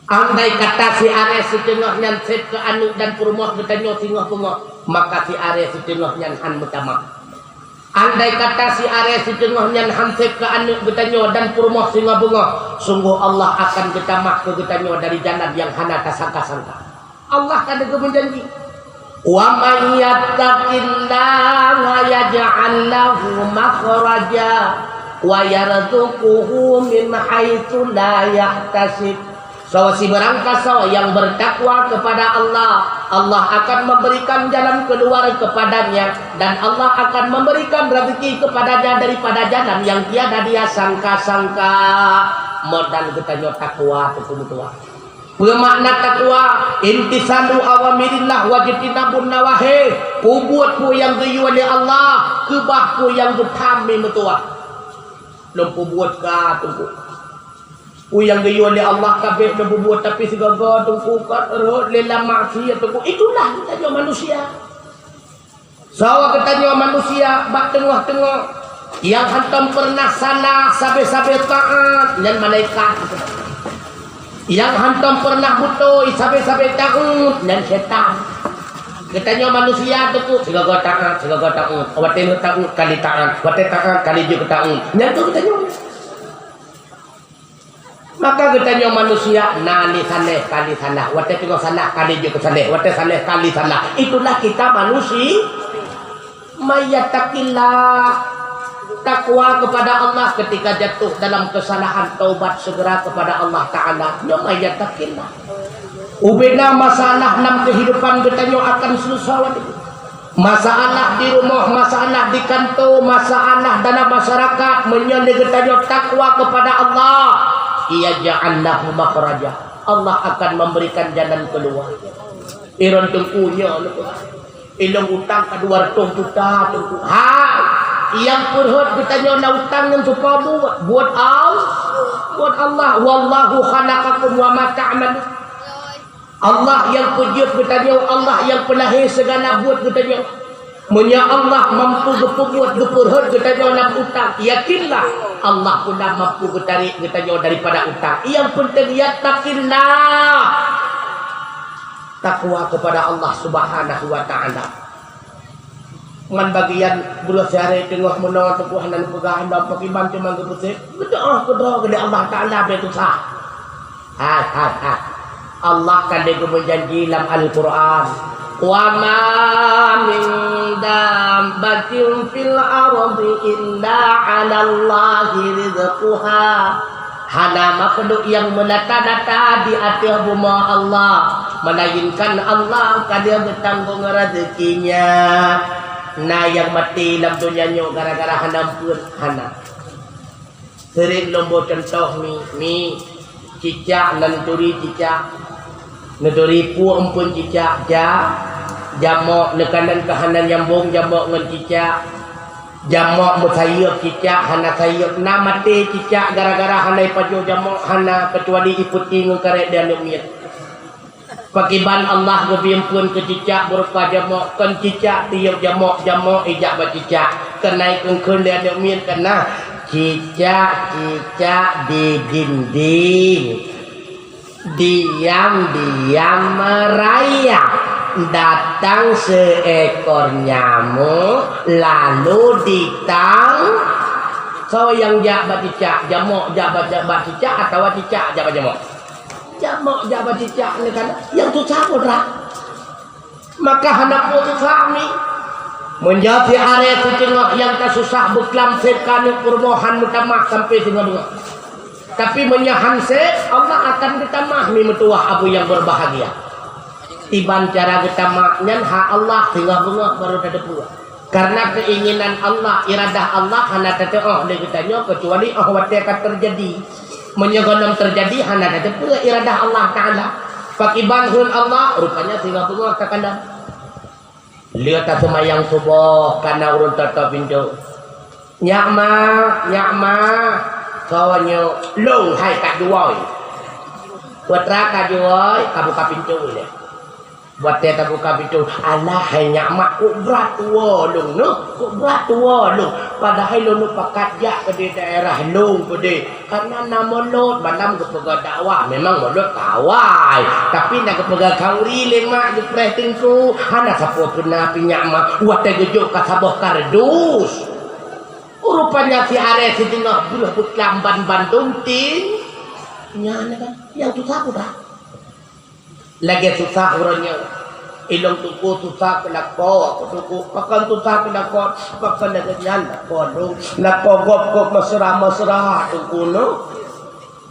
Andai kata siaré siteungoh nyan sép keu aneuëk dan peurumoh geutanyoe singoh beungoh, maka siaré siteungoh nyan hán meutamah. Andai kata siaré siteungoh nyan hán sép keu aneuëk geutanyoe dan peurumoh singoh beungoh, sungguh Allah akan geutamah keu geutanyoe dari jalan nyang hana tasangka-sangka. Allah ka geumeujanji, "Wa may yattaqillaha yaj'al lahu makhraja wa yarzuqhu min haitsu la yahtasib." Soe sibarang kasoe nyang bertakwa kepada Allah, Allah akan memberikan jalan keluar kepadanya, dan Allah akan memberikan rezeki kepadanya daripada jalan yang tiada dia sangka-sangka. Modal geutanyoe takwa, teungku meutuah. Peue makna takwa? Imtisalu awamirillah wajtinabun nawahi. Peubuet peue nyang geuyue lé Allah, keubah peue nyang geutham mi meutuah. Lôn peubuet ka teungku. Peue nyang geuyue lé Allah ka bék neububuet, tapi sigoe-goe teungku ka rhot lé lam maksiat teungku. Itulah geutanyoe manusia. Sawa geutanyoe manusia bak teungoh-teungoh, nyang hantom peureunah salah sabe-sabe taát, nyan malaikat. Nyang hantom peureunah beutôi sabe-sabe taát, nyan syaitan. Geutanyoe manusia teungku, sigoe-goe taát, sigoe-goe taát. Watée lheueh taát kali taát, watée taát kali jeuet taát. Nyan keuh geutanyoe. Maka geutanyoe manusia na lé saléh kali salah, watée teungoh salah kali jeuet keu saléh, watée saléh kali salah. Itulah kita manusia. May yattaqillah, takwa kepada Allah, ketika jatuh dalam kesalahan, taubat segera kepada Allah Ta'ala. Nyoe may yattaqillah. Ubena masalah lam kehidupan geutanyoe akan seuleusoe. Masalah di rumoh, masalah di kanto, masalah dalam masyarakat, meunyoe lé geutanyoe takwa kepada Allah, yaj'al lahu makhraja. Allah akan memberikan jalan keluar. Iron teungku nyoe, ilong utang ka dua ratus juta teungku. Ha, nyang peurhot geutanyoe na utang nyan soe buet? Buet Allah. Buet Allah. Wallahu khalaqakum wa ma ta'malun. Allah nyang peujeuet geutanyoe, Allah nyang peulahé segala buet geutanyoe. Meunyoe Allah mampu geupeubuet, geupeurhot geutanyoe lam utang, yakinlah Allah pun dah mampu geutarek geutanyoe daripada utang. Nyang penting, yattaqillah. Takwa kepada Allah Subhanahu wa Ta'ala. Ngon bagian breuh siharé teungoh meunoe teungku hana neupeugah hana pakriban teuma geupeusék. Meudoá keudroe keu Allah Ta'ala bèk susah. Hai, hai, hai. Allah ka lheueh geumeujanji lam Al-Qur'an, "Wa ma min dabbatin fil ardi illa 'alallahi rizquha." Hana makhluk nyang meunata-nata di ateueh bumoe Allah, melainkan Allah ka lheueh geutanggong rezeki nyan. Na nyang maté lam donya nyoe gara-gara hana ampeuen? Hana. Sering lôn boh cuntoh mi, mi, cicak nan turi cicak. Neuturi pue ampeuen cicak, ja, jamok neukanan ka hana nyambong jamok ngon cicak. Jamok meusayeuep cicak hana sayeuep, na maté cicak gara-gara hana ipajoh jamok, hana, keucuali ipeuti ngon karét di aneuk miet. Pakriban Allah geubri ampeuen keu cicak beurupa jamok, kon cicak tiyueb jamok, jamok ijak bak cicak, keunaik kheun-kheun lé aneuk miet kana, "Cicak, cicak di dinding, diam-diam merayap, datang seekor nyamuk lalu ditang." Soe nyang jak bak cicak, jamok jak bak, jak bak cicak atawa cicak jak bak jamok? Jamok jak bak cicak nyan kan nyang susah peue dak? Maka hana peue susah mi. Meunyoe si aré si teungoh nyang tasusah beuklam sép ka aneuk peurumoh han meutamah sampai singoh beungoh. Tapi meunyoe han sép, Allah akan geutamah mi meutuwah abu nyang berbahagia. Iban cara geutamah nyan hak Allah singoh beungoh baru tateupeue. Karena keinginan Allah, iradah Allah hana tateuoh lé geutanyoe keucuali óh watée ka teujadi. Meunyoe gohlom teujadi, hana tateupeue iradah Allah Ta'ala. Pakriban kheun Allah, rupanya singoh beungoh takalon. Lheueh taseumayang suboh, kana ureuëng toe-toe pintoe. "Nyak ma, nyak ma, soe nyoe?" "Lôn hai Kak Juwoi." Putra Kak Juwoi, ka buka pintoe lé. Watée tabuka pintoe, "Alah hai nyak ma, kok brat tuwoe lôn nyoe, kok brat tuwoe lôn. Padahai lôn pakat jak keudeh daerah lôn keudeh. Karena na mulod, malam geupeugah dakwah, memang mulod ka awai. Tapi na geupeugah khanduri lé mak geupreh teungku, hana sapeue peuna pih nyak ma, watée geujok ka saboh kardus." Rupanya si aré si teungoh breuh beuklam ban bandum ting. Nyan kan, nyang susah peue dak? Lagée susah uroe nyoe. Ilong teungku susah keu lakoe, teungku. Pakon susah keu lakoe, pakon lagée nyan lakoe lôn. Lakoe gob-gob mesra-mesra teungku nyoe.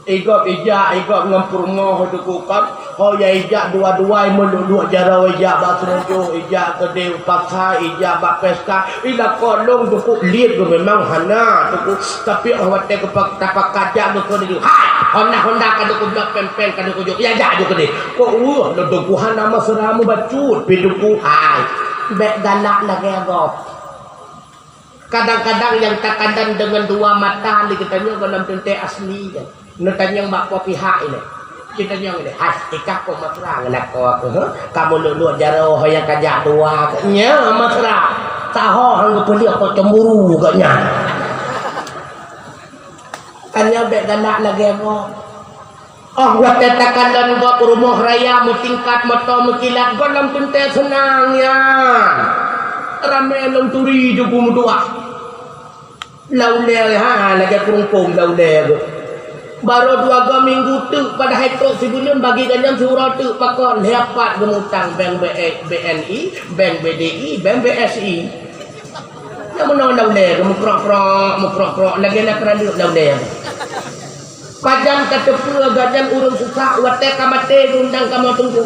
Igob ijak, igob ngon peurumoh teungku kan. Ho ya ijak dua-dua meuluek-luek jaroe ijak bak seunujôh, ijak keudeh pasai, ijak bak pesta. Ila kolong teungku liet geuh memang hana teungku. Tapi óh watée geupak-, tapakat jak geuh keudeh. Hai, honda-honda ka teungku blok peng-peng ka teungku jok. Ya jak jok keudeh. Kok weueh lôn teungku hana mesra meubacut pi teungku. Hai, bék galak lagée gob. Kadang-kadang nyang takalon deungon dua mata lé geutanyoe gohlom teuntée asli kan. Neutanyong bak po pihak ilée. Jitanyong ilée, "Hai, ikah po mesra ngon lakoe keuh, heh? Kamoe lôn-lôn jaroe ho nyang kajak dua keuh." Nyan mesra. Taho han geupeuleueh po cemburu geuh nyan. Tanyoe bék galak lagée nyoe. Oh, watée takalon gob rumoh raya meutingkat, moto meukilat, gohlom teuntée seunang nyan. Ramé lôn turi Teungku meutuah. Lam ulée, ha, lagée keurumpong lam ulée geuh. Barô dua go minggu teuk, padahai trok sibuleuen bagi gobnyan siuroe teuk pakon, lhée pat geumutang bank B-, B N I, bank B D I, bank B S I. Nyang meunoe lam ulée geuh, meukrok-krok, meukrok-krok, lagée na keuraleueb lam ulée geuh. Pajan ka teupeue gobnyan ureuëng susah, watée ka maté geundang kamoe Teungku.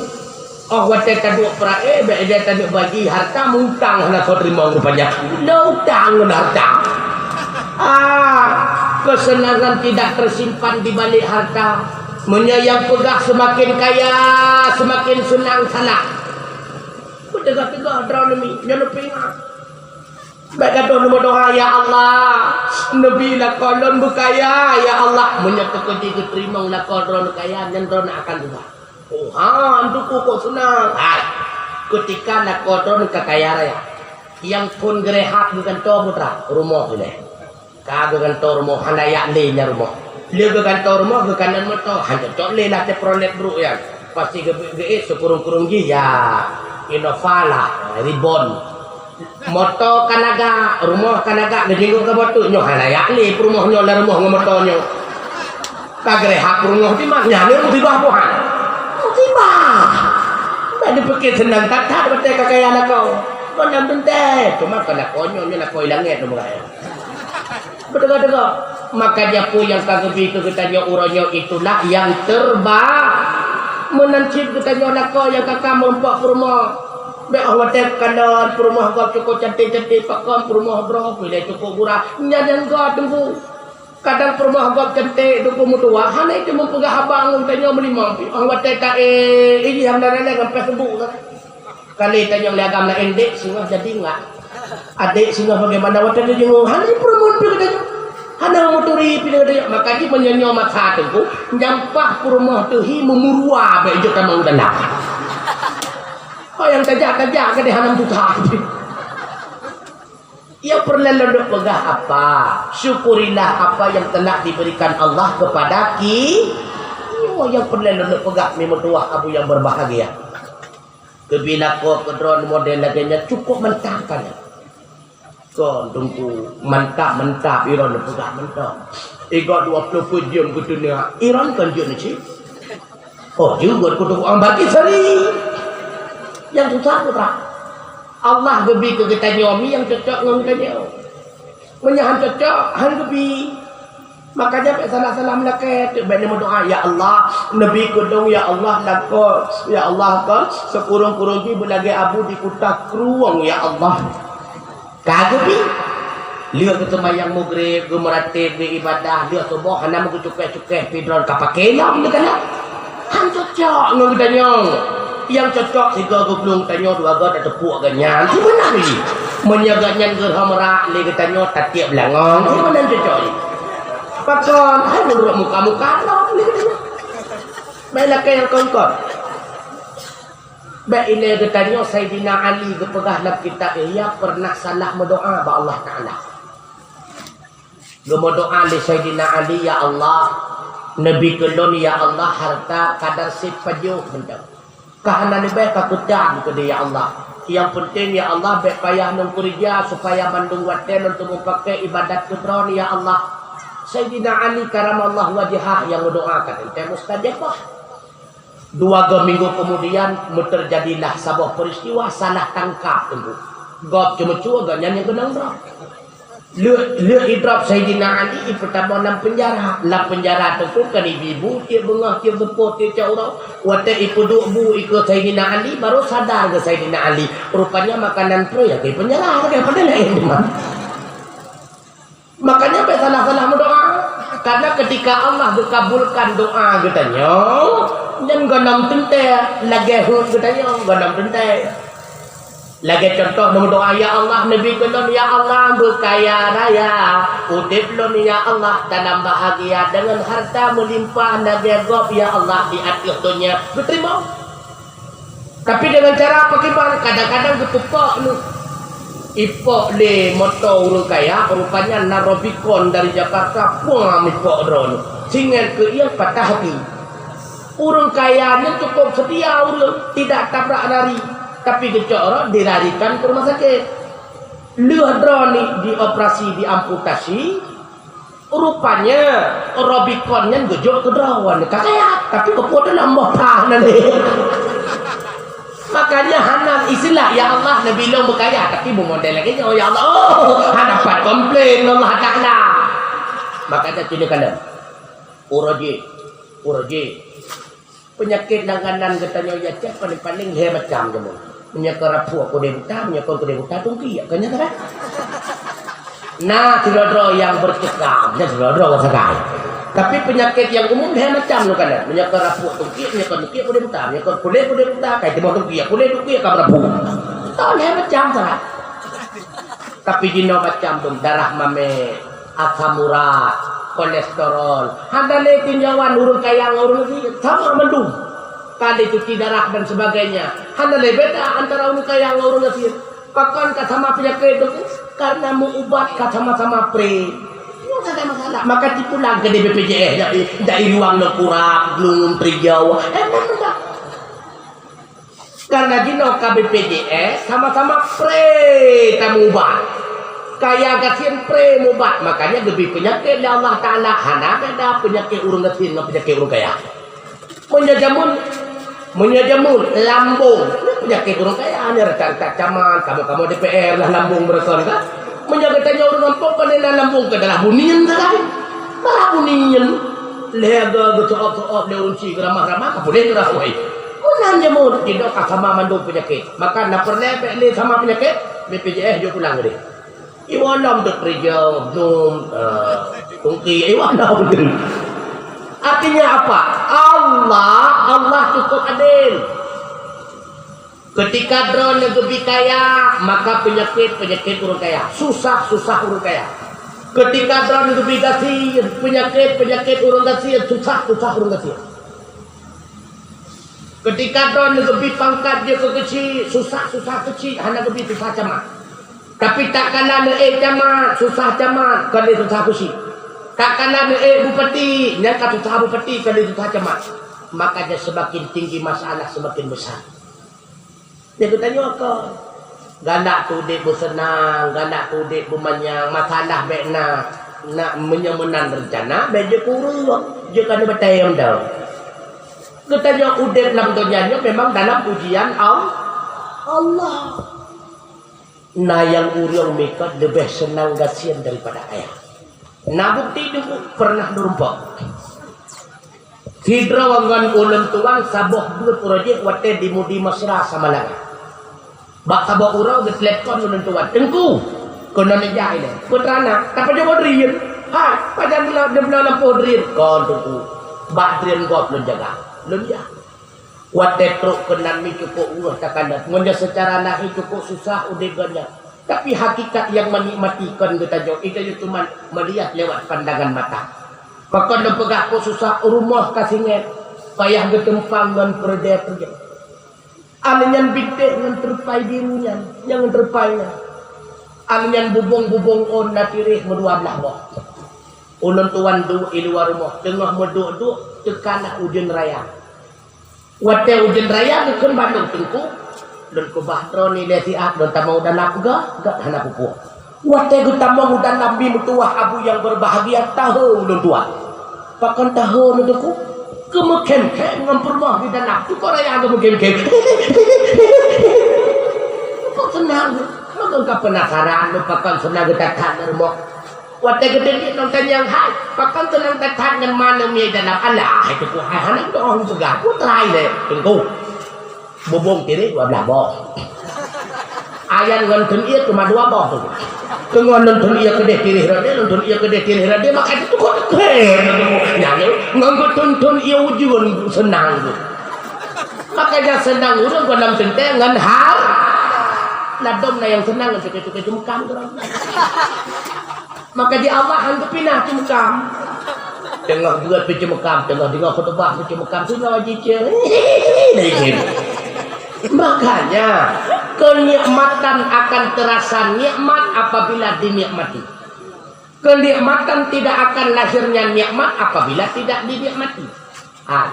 Oh, watée taduek peurae, bék ideh taneuk bagi harta, mutang hana soe teurimong rupanya. Lôn utang ngon harta. Ah, kesenangan tidak tersimpan di balik harta. Meunyoe nyang peugah seumaken kaya, seumaken seunang, salah. Beuteugoh-teugoh droeneuh mi, nyoe neupeuingat. Bék gadôh neumeudoá, "Ya Allah, neubi lakoe lôn beukaya, ya Allah." Meunyoe teukeudi geuteurimong lakoe droeneuh kaya, nyan droeneuh akan ubah. Oh, han, Teungku, kok seunang? Hai, keutika lakoe droeneuh ka kaya raya, nyang phon geurehab geugantoe putra rumoh ilée. Ka geugantoe rumoh, hana yak lé nyan rumoh. Lé geugantoe rumoh, geukalon moto, han cocok lé lah Chevrolet brôk nyan. Pasti geu-, geuék sikureueng-kureueng jih, ya, Innova lah, Reborn. Moto ka lagak, rumoh ka lagak, geujingok keu moto, nyoe hana yak lé peurumoh nyoe lam rumoh ngon moto nyoe. Ka geurehab peurumoh timat, nyan lé musibah Tuhan. Musibah. Bék dipeuke seunang that-that watée ka kaya lakoe. Kon nyang teuntée, cuma kon lakoe nyoe, nyoe lakoe langét nyoe meuraya. Beuteuka-teuka. Makanya peue nyang ka geubi keu geutanyoe uroe nyoe itulah nyang terba-, meunan cit geutanyoe lakoe nyang ka ka meurumpok peurumoh. Bék oh watée kalon peurumoh gob cukôp cantik-cantik pakon peurumoh droe pih lé cukôp gura. Nyan nyang gob Teungku. Kadang peurumoh gob cantik Teungku meutuah, hana itu meupeugah haba ngon geutanyoe meulimong pih. Oh watée ka, eh, ijih hana lé ngon Facebook ka. Kali tanyong lé agam laén, "Dek, singoh jadi nggak? Adek, singoh bagaimana?" Watée teudeungoe, hana jipeureumeun pih geutanyoe. Hana meuturi pih geutanyoe. Maka jih meunyoe nyoe masa Teungku, nyampah peurumoh teuh hi meumurua bék jeuet tamong dalam. Oh, nyang tajak-tajak gadeh hana meutuka. Yang peureulée lôn peugah apa? Syukurilah apa yang telah diberikan Allah kepada ki-, nyoe nyang peureulée lôn peugah, mi meutuah abu yang berbahagia. Keubi lakoe keu droeneuh model lagée nyan cukôp mantap kan? Kon Teungku, mantap-mantap iron peugah mantap. Igoe dua ploh peuet jeuem geutuneuk, iron kon jeuet neucit. Oh, jeuet kutuku ang bagi sari. Nyang susah putra. Allah geubi keu geutanyoe mi nyang cocok ngon geutanyoe. Meunyoe han cocok, han geubi. Makanya bék salah-salah meulakée, bék neumeudoá, "Ya Allah, neubi keu lôn, ya Allah, lakoe, ya Allah, kon sikureueng-kureueng jih beulagée abu di kuta krueng, ya Allah." Ka geubi. Lheueh geuseumayang Maghrib, geumeuratéb, geuibadah, lheueh suboh hana meucukéh-cukéh pih droeneuh ka paké lom neukalon. Han cocok ngon geutanyoe. Nyang cocok sigoe geublueng tanyoe dua goe tateupeue geuh nyan. Sibeuna jih. Meunyoe geuh nyan geuh meurah lé geutanyoe tatiep langong. Sibeuna cocok jih. Pakon, hai meunurot muka-muka lom lé geutanyoe. Bék lakée nyang kon-kon. Bék ilée geutanyoe Saidina Ali geupeugah lam kitab Ihya pernah salah meudoá bak Allah Taala. Geumeudoá lé Saidina Ali, "Ya Allah, neubi keu lôn, ya Allah, harta kadar sép pajoh mantong. Ka hana leubeh ka keutam keudeh, ya Allah. Nyang peunteng, ya Allah, bék payah lôn keureuja supaya mandum watée lôn teumeupaké ibadat keu Droeneuh, ya Allah." Saidina Ali karamallahu wajhah nyang meudoá ka teuntée mustajabah. Dua goe minggu keumudian, meuteujadilah saboh peuristiwa salah tangkab Teungku. Gob ceumeucue, gobnyan nyang keunong drob. Lheueh, lheueh idrob Saidina Ali, ipeutamong lam peunjara. Lam peunjara Teungku kan ibi bu tieb beungoh, tieb seupôt, tieb cot uroe. Watée ipeuduek bu ikeue Saidina Ali, baru sadar geuh Saidina Ali. Rupanya makanan peue nyang keu peunjara, lagée padahai laén teuma. Makanya bék salah-salah meudoá. Karena ketika Allah geukabulkan doá geutanyoe, nyan gohlom teuntée lagée heuet geutanyoe, gohlom teuntée. Lagée contoh, neumeudoá, "Ya Allah, neubi keu lôn, ya Allah, beukaya raya udeb lôn, ya Allah, dalam bahagia deungon harta meulimpah lagée gob, ya Allah, di ateueh donya." Geuteurimong. Tapi deungon cara pakriban, kadang-kadang geupeupok lé, ipok lé moto ureuëng kaya, rupanya na Robicon dari Jakarta, puang ipok droeneuh. Singet keu ié patah hati. Ureuëng kaya nyan cukup seutia ureuëng, tidak tabrak lari, tapi geucok droe dilarikan ke rumah sakit. Lheueh droeneuh dioperasi, diamputasi, rupanya Robicon nyan geujok keu droeneuh. Ka kaya, tapi keupeue teuma boh pah nan deh. Makanya hana istilah, "Ya Allah, neubi lôn beukaya," tapi beumodel lagée nyoe, "Ya Allah, oh, hana pat komplain Allah Taala." Makanya sini kalian. Uroji, uroji. Peunyakét langganan geutanyoe nyan cit paléng-paléng lhée macam jameun. Meunyoe keu rapuek keudée buta, meunyoe kon keudée buta tungkiek, kan nyan kan? Na sidroe-droe nyang bercekam, na sidroe-droe nyang sagai. Tapi peunyakét nyang umum lhée macam lôn kalon. Meunyoe keu rapuek tungkiek, meunyoe kon tungkiek keudée buta, meunyoe kon kulét keudée buta, kai timoh tungkiek, kulét tungkiek ka beurapuek. Tah lhée macam sagai. Tapi jinoe macam dum, darah mamé, asam urat, kolesterol. Hana lé tinjauan ureuëng kaya ngon ureuëng gasien, sama mandum. Kali cuci darah dan sebagainya. Hana lé beda antara ureuëng kaya ngon ureuëng gasien. Pakon ka sama peunyakét tu? Karena meuubat ka sama-sama pre. Nyoe sagai masalah. Maka tipulang keu di B P J S, jak i, jak i ruang ngon kurab, glung, trijau. Eh, memang dah. Karena jinoe ka B P J S sama-sama pre tameuubat. Kaya gasien pre meuubat, makanya geubri peunyakét lé Allah Taala hana beda peunyakét ureuëng gasien ngon peunyakét ureuëng kaya. Meunyoe jameun, meunyoe jameun lambong, peunyakét ureuëng kaya, nyan retak-retak camat, kamoe-kamoe D P R lah lambong beureuson kan. Meunyoe geutanyoe ureuëng gampông, pane na lambong keu darah bunieng sagai. Darah bunieng. Lhée geucok-cok lé ureuëng ci geuramah-ramah ka puléh darah wai. Meunan jameun, jinoe ka sama mandum peunyakét. Maka na peureulée bék lé sama peunyakét, B P J S jok pulang deh. Iwoe lom deuek rijau, num, eh, tungki, iwoe lom deuek. Artinya apa? Allah, Allah cukup adil. Ketika droeneuh geubri kaya, maka peunyakét, peunyakét ureuëng kaya. Susah, susah ureuëng kaya. Ketika droeneuh geubri gasien, peunyakét, peunyakét ureuëng gasien, susah, susah ureuëng gasien. Ketika droeneuh geubri pangkat jeuet keu keuchik, susah-susah keuchik, hana geubri susah camat. Tapi tatkala neuék camat, susah camat, kon lé susah keuchik. Tatkala neuék bupati, nyan ka susah bupati, kon lé susah camat. Makanya semakin tinggi masalah, semakin besar. Di geutanyoe kon. Galak udeb beuseunang, galak udeb beumanyang, masalah bék na, na meunyoe meunan reuncana, bék jeuet keu ureuëng, jeuet keu batée mantong. Geutanyoe udeb lam donya nyoe memang dalam ujian Al-, Allah. Na nyang ureuëng mikot leubeh seunang gasien daripada kaya. Na bukti teungku pernah neurumpok. Sidroe ngon ulôn tuan saboh buet uroe jih watée di Mudi Mesra Samalanga. Bak saboh uroe geutelepon ulôn tuan, "Teungku, keunoe neujak ilée." "Peue teuma na?" "Tapajoh boh drien." "Hai, pajan neubloe lampôh drien?" "Kon, Teungku, bak drien gob lôn jaga." Lôn jak. Watée trok keunan mi cukup uroe takalon. Meunyoe seucara lahé cukup susah udeb geuhnyan. Tapi hakikat nyang menikmati kon geutanyoe, geutanyoe cuma melihat lewat pandangan mata. Pakon lôn peugah peue susah, rumoh ka singet, payah geuteumpang ngon peurdeh-peurdeh. Aneuëk nyan bintéh ngon teurupai biru nyan, nyang ngon teurupai nyan. Aneuëk nyan bubông-bubông ôn na tireh meudua blaih boh. Ulôn tuan duek i luwa rumoh, teungoh meuduek-duek, teuka na ujeuen raya. Watée ujeuen raya geukheun bandum teungku, lôn keubah droeneuh ilée siat, lôn tamong u dalam gah, gah hana peue-peue. Watée geutamong u dalam, mi meutuwah abu nyang beubahgia, tahe ulôn tuan. Pakon tahe ulôn teungku? Geumeukhém-khém ngon peurumoh di dalam, teungku raya geumeukhém-khém. Pakon seunang, lôn ka peunasaran, lôn pakon seunang geutathat ngon rumoh. Watée geudeungoe ngon tanyong hai, pakon seunang that-that ngon ma neumie dalam, alah, hai teungku hai, hana meudoh peugah, peue teurai lé, teungku. Bubông tireh dua blaih boh. Ayan ngon thon ie teuma dua boh teungku. Teungoh lôn thon ie keudeh tireh rot, lôn thon ie keudeh tireh rot, maka itu teungku teukheun teungku. Nyan ngon geuthon-thon ie ujeuen seunang tu. Makanya seunang ureuëng gohlom teuntée ngon har-, Ladom na nyang seunang ngon cukai-cukai ceumeukaam tu. Maka di Allah han geupinah ceumeukaam. Teungoh buet pih ceumeukaam, teungoh deungoe khutubah pih ceumeukaam, sinoe jiceu. Makanya, kenikmatan akan terasa nikmat apabila dinikmati. Kenikmatan tidak akan lahirnya nikmat apabila tidak dinikmati. Ah,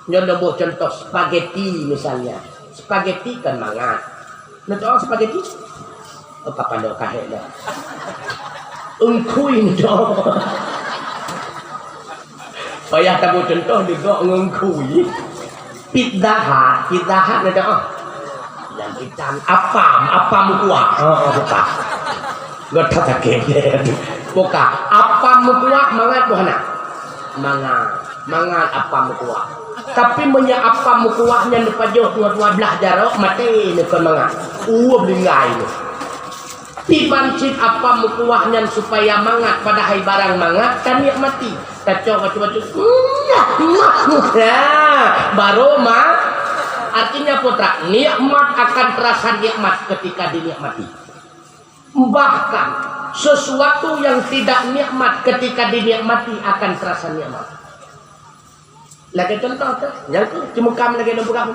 nyoe lôn boh contoh spaghetti misalnya. Spaghetti kan mangat. Neutok spaghetti? Oh, kapan dok kahek dah. Eungkui neutok. Payah taboh contoh digok ngon eungkui. Pizza Hut, Pizza Hut neutok. Yang itam, apam, apam kuah. Oh, oh, buka. Gata sakit. Buka. Apam kuah mangat buhana. Mangat, mangat apam meukuah. Tapi meunyoe apam meukuah nyan neupajoh dua-dua blaih jaroe, maté neu kon mangat. Uweuh linggai neu. Tiban cit apam meukuah nyan supaya mangat, padahai barang mangat, tanikmati. Tacok bacut-bacut. Ya, baru ma-, artinya putra, nikmat akan terasa nikmat ketika dinikmati. Bahkan, sesuatu yang tidak nikmat ketika dinikmati akan terasa nikmat. Lagèe contoh tu, nyang keuh ceumeukaam lagèe lôn peugah.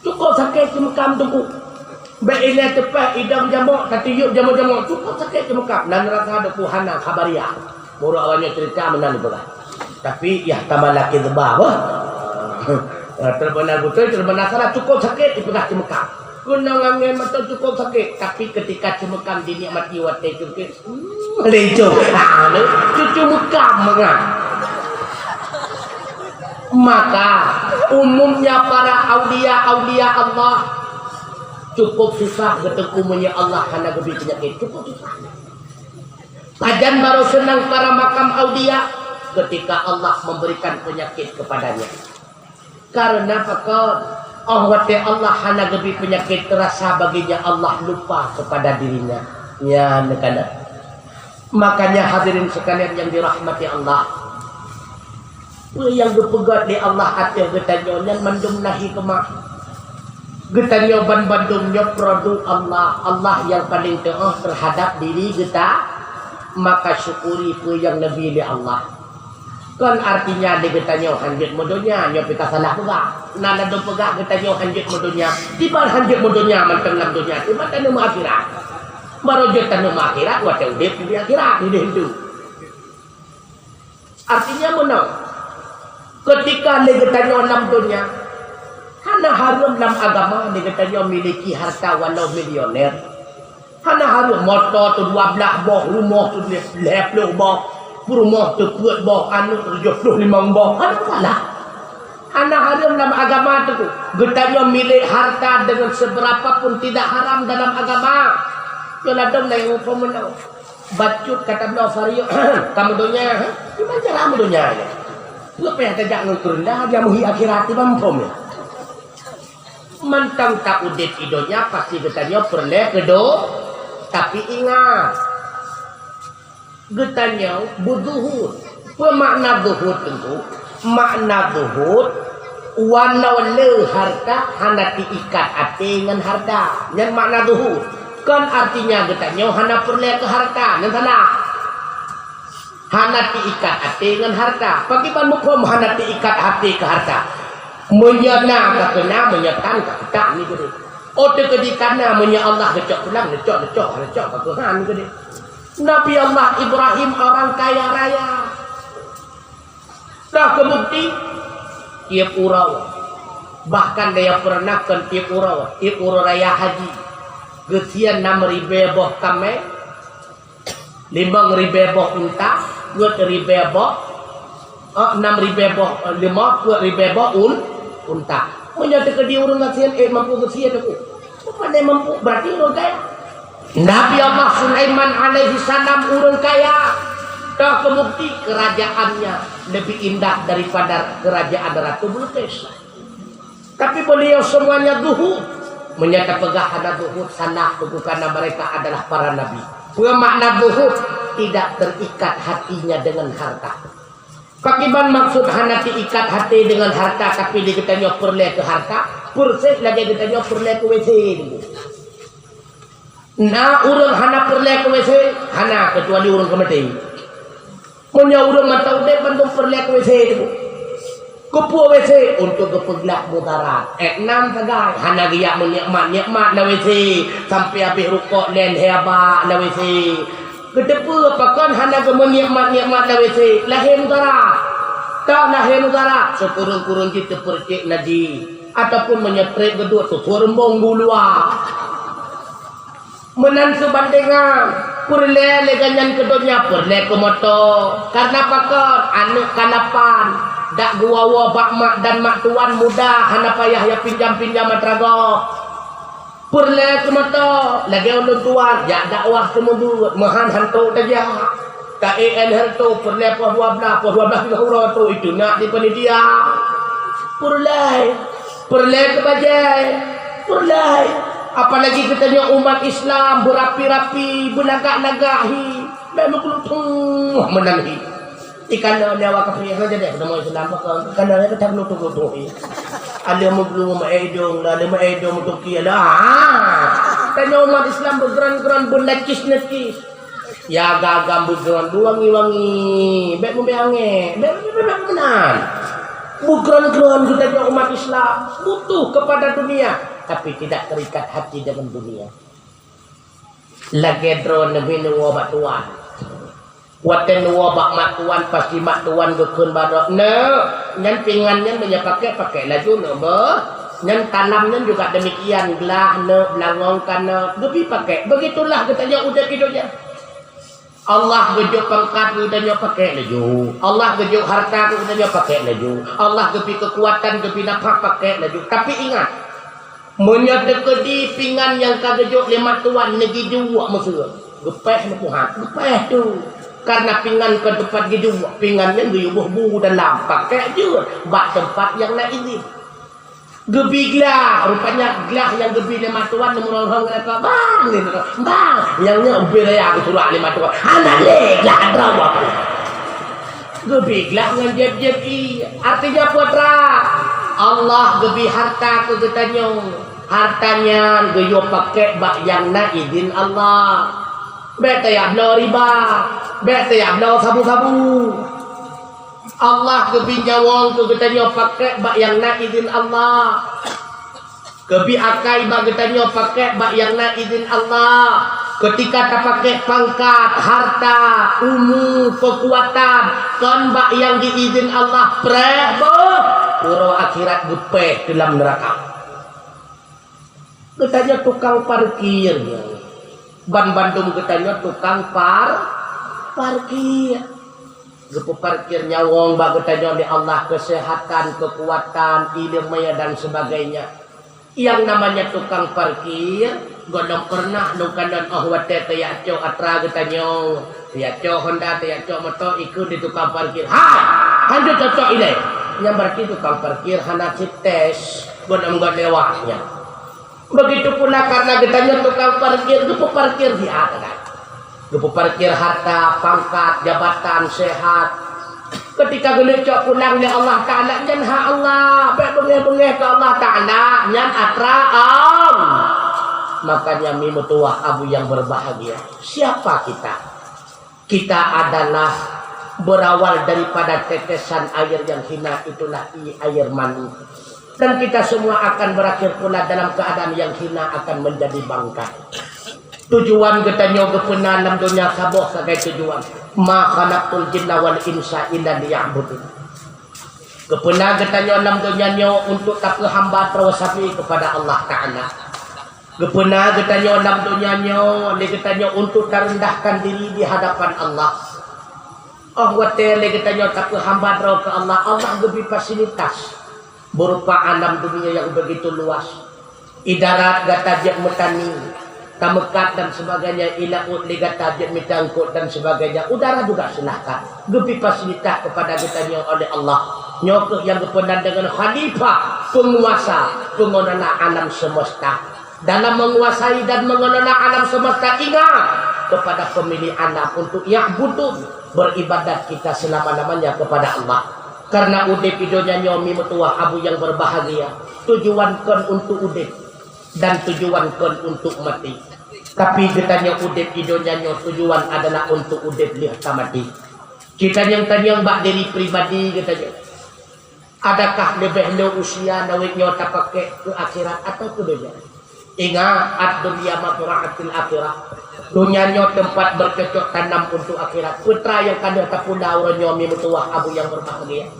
Cukup sakét ceumeukaam teungku. Bèk ilèe teupeh idong jamok, tatiyup jamok-jamok. Cukup sakét ceumeukaam. Nan rasa deuk hana khabaria. Meunurot awak nyoe cerita meunan dipeugah. Tapi, ya, tamala kizba, wah. Eh, terbenar betul, terbenar salah, cukup sakit, dipeugah ceumeukaam. Keunong angén mantong cukup sakit, tapi ketika ceumeukaam dinikmati watèe sakét, hmm, lecok. Ah, tu, tu ceumeukaam mangat. Maka, umumnya para aulia-aulia Allah cukup susah geuteupeu meunyoe Allah hana geubri peunyakét. Cukup susah. Pajan barô seunang para makam aulia ketika Allah memberikan penyakit kepadanya. Karena pakon? Oh watèe Allah hana geubri peunyakét, terasa baginya Allah lupa kepada dirinya. Nyan kana. Makanya hadirin sekalian yang dirahmati Allah, peue nyang geupeugöt lé Allah ateueh geutanyoe nyan mandum na hikmah. Geutanyoe ban bandum nyoe produk Allah, Allah nyang paleng teuoh terhadap diri geuta, maka syukuri peue nyang neubri lé Allah. Kon artinya lé geutanyoe hanjeuet meudonya, nyoe pih ka salah peugah. Na ladôm peugah geutanyoe hanjeuet meudonya, tiban hanjeuet meudonya mantong lam donya, tiban taneuk meuakhirat. Barô jeuet taneuk meuakhirat watèe udép di akhirat, di ditu. Artinya meunan, keutika lé geutanyoe lam donya, hana hareuem lam agama lé geutanyoe miliki harta walau milioner. Hana hareuem moto teu dua blaih boh, rumoh teu lhèe ploh boh, peurumoh teu peuet boh, aneuk teu tujoh ploh limong boh. Hana masalah. Hana hareuem lam agama teungku. Geutanyoe milék harta deungon seubeurapa pun tidak haram dalam agama. Keu ladôm laén muphom meunan. Bacut ka tabloe Vario, ka meudonya, ha? Kiban cara meudonya nyan? Peue payah tajak ngon keureunda, dia meuhi akhirat, kiban muphom nyan? Mantong taudép i donya, pasti geutanyoe peureulèe keu do-, tapi ingat, geutanyoe beuzuhud. Peue makna zuhud teungku? Makna zuhud, wanoe le harta hana teuikat até ngon harta. Nyan makna zuhud. Kon artinya geutanyoe hana peureulèe keu harta, nyan salah. Hana teuikat até ngon harta. Pakriban muphom hana teuikat até keu harta? Meunyoe na ka keuna, meunyoe tan ka keutak ni geude. Oh teukeudi kana, meunyoe Allah geucok pulang, neucok, neucok, neucok ka keuhan geude. Nabi Allah Ibrahim orang kaya raya. Toh keu bukti, tiep uroe, bahkan gaya peureunah kon tiep uroe, tiep uroe raya haji, geusian nam ribèe boh kamé, limong ribèe boh unta, peuet ribèe boh, eh, nam ribèe boh, eh, limong, peuet ribèe boh un-, unta. Meunyoe teukeudi ureueng gasien, eh, mampu geusian aku. Pandai mampu, berarti ureueng kaya. Nabi Allah Sulaiman alaihi salam ureueng kaya. Toh keu bukti kerajaannya lebih indah daripada kerajaan Ratu Bilqis. Tapi beliau semuanya zuhud. Meunyoe tapeugah hana zuhud, salah, bukan, karena mereka adalah para nabi. Peue makna zuhud? Tidak terikat hatinya dengan harta. Pakriban maksud hana teuikat até deungon harta, tapi di geutanyoe peureulèe keu harta, peureuseh lagèe geutanyoe peureulèe keu W C. Na ureuëng hana peureulée keu W C? Hana, keucuali ureuëng ka maté. Meunyoe ureuëng mantong udeb bandum peureulée keu W C teuk. Keupeue W C? Untuk geupeuglah mudarat. Eh, nam sagai, hana geujak meunikmat-nikmat na W C, sampai habéh rukok lén haba na W C. Geuteupeue pakon hana geumeunikmat-nikmat na W C? Lahé mudarat. Toh lahé mudarat, sikureueng-kureueng jih teupeurcék najih, ataupun meunyoe trép geuduek teuthue reumbong bu luwa. Meunan seubandengan, peureulée lé geuh nyan keu donya, peureulée keu moto. Karna pakon? Aneuëk ka lapan, dak geuwoe-woe bak mak dan mak tuan muda, hana payah ya pinjam-pinjam atra gob. Peureulée keu moto, lagée ulôn tuan, jak dakwah seumeubeuet, meuhan hanto tajak. Ka E N Herto, peureulée poh dua blaih, poh dua blaih sigoe uroe tu, itu nak di panitia. Peureulée, peureulée keu bajée, peureulée. Apalagi geutanyoe umat Islam, beurapi-rapi, beulagak-lagak hi, bék meukeulutueng meunan hi. Ikan nyoe nyawa kafé, nyoe jadi, nama Islam, ikan nyoe kita keulutueng-keulutueng hi. Ada meuglung, meuedong, ada meuedong, meutuki, ada. Ah, tanyoe umat Islam beugeuran-geuran, beunajis-najis. Ya gagam beugeuron, beuwangi-wangi, bék meubéh angén, bék, bék, bék, bék meunan. Beugeuron-geuron geutanyoe umat Islam butuh kepada dunia, tapi tidak terikat hati dengan dunia. Lagée droeneuh neuwoe bak tuan. Watée neuwoe bak mak tuan, pasti mak tuan geukheun bak droeneuh, nyan pingan nyan meunyoe pakek, pakek laju neuh beuh. Nyan tanam nyan juga demikian, glah neuh, beulangong ka neuh, geubi pakek. Begitulah geutanyoe udeb di donya. Allah geujok pangkat geutanyoe pakek laju. Allah geujok harta geutanyoe pakek laju. Allah geubi keukuatan, geubi nafah pakek laju. Tapi ingat, meunyoe teukeudi pingan nyang ka geujok lé mak tuan neuh geujuwok meuseu, geupéh meupuhan, geupéh tu. Karena pingan kon teumpat geujuwok, pingan nyan geuyue boh bu dalam, pakek jeuet bak teumpat nyang na idin. Geubi glah, rupanya glah nyang geubi lé mak tuan, neumeurong-rong ngon lakoe, "Bang, ni, bang, nyang nyoe ubé raya geusurak lé mak tuan." Hana lé glah droe. Geubi glah ngon jieb-jieb ié. Artinya peue atra? Allah geubi harta keu geutanyoe. Harta nyan geuyue pakek bak nyang na idin Allah. Bék tajak bloe riba, bék tajak bloe sabu-sabu. Allah geubi nyawöng keu geutanyoe pakek bak nyang na idin Allah. Geubi akai bak geutanyoe pakek bak nyang na idin Allah. Keutika tapakek pangkat, harta, umu, keukuatan kon bak nyang geuidin Allah, preh boh, uroe akhirat geupéh keu lam neuraka. Geutanyoe tukang parkir nyoe. Ban bandum geutanyoe tukang par-, parkir. Geupeuparkir nyawöng bak geutanyoe lé Allah, keuseuhatan, keukuatan, ileumèe dan sebagainya. Nyang namanya tukang parkir, gohlom peureunah lôn kalon óh watèe tajak cok atra geutanyoe, tajak cok Honda, tajak cok moto, ikheun di tukang parkir, "Hai, hanjeuet cocok ilèe!" Nyan berarti tukang parkir hana cit tes, gohlom göt lewat nyan. Begitu pula karena geutanyoe tukang parkir, geupeuparkir di ateueh. Geupeuparkir harta, pangkat, jabatan, sehat. Ketika geuneuk cok pulang lé Allah Taala, nyan hak Allah. Bèk beungèh-beungèh keu Allah Taala, nyan atra Allah. Makanya mi meutuwah abu yang berbahagia, siapa kita? Kita adalah berawal daripada tetesan air yang hina, itulah i-, air mani. Dan kita semua akan berakhir pula dalam keadaan yang hina, akan menjadi bangkai. Tujuan geutanyoe geupeuna lam donya saboh sagai tujuan. "Ma khalaqtul jinna wal insa illa liya'budun." Geupeuna geutanyoe lam donya nyoe untuk tapeuhamba droe sabe kepada Allah Taala. Geupeuna geutanyoe lam donya nyoe lé geutanyoe untuk tarendahkan diri di hadapan Allah. Óh watèe lé geutanyoe tapeuhamba droe keu Allah, Allah geubri fasilitas berupa alam dunia yang begitu luas. Ibarat gata jeuet meutani, tameukat dan sebagainya, i laôt lé gata jeuet mita eungkôt dan sebagainya, udara juga silahkan. Geubri fasilitas kepada geutanyoe oleh Allah. Nyoe kheueh nyang geupeuna deungon khalifah, penguasa, pengelola alam semesta. Dalam menguasai dan mengelola alam semesta, ingat kepada pemilik alam untuk ya'budun, beribadat kita selama-lamanya kepada Allah. Karena udép di donya nyoe mi meutuwah abu yang berbahagia, tujuan kon untuk udép dan tujuan kon untuk mati. Tapi geutanyoe udeb di donya nyoe tujuan adalah untuk udeb lheueh ka maté. Geutanyoe tanyong bak diri pribadi geutanyoe. Adakah leubeh lé usia nawét nyoe tapakék keu akhirat atawa keu donya? Ingat, ad-dunya mazra'atul akhirah. Donya nyoe teumpat beucocok tanam untuk akhirat. Peue teuma nyang ka lheueh tapula uroe nyoe, mi meutuwah abu nyang beubahgia.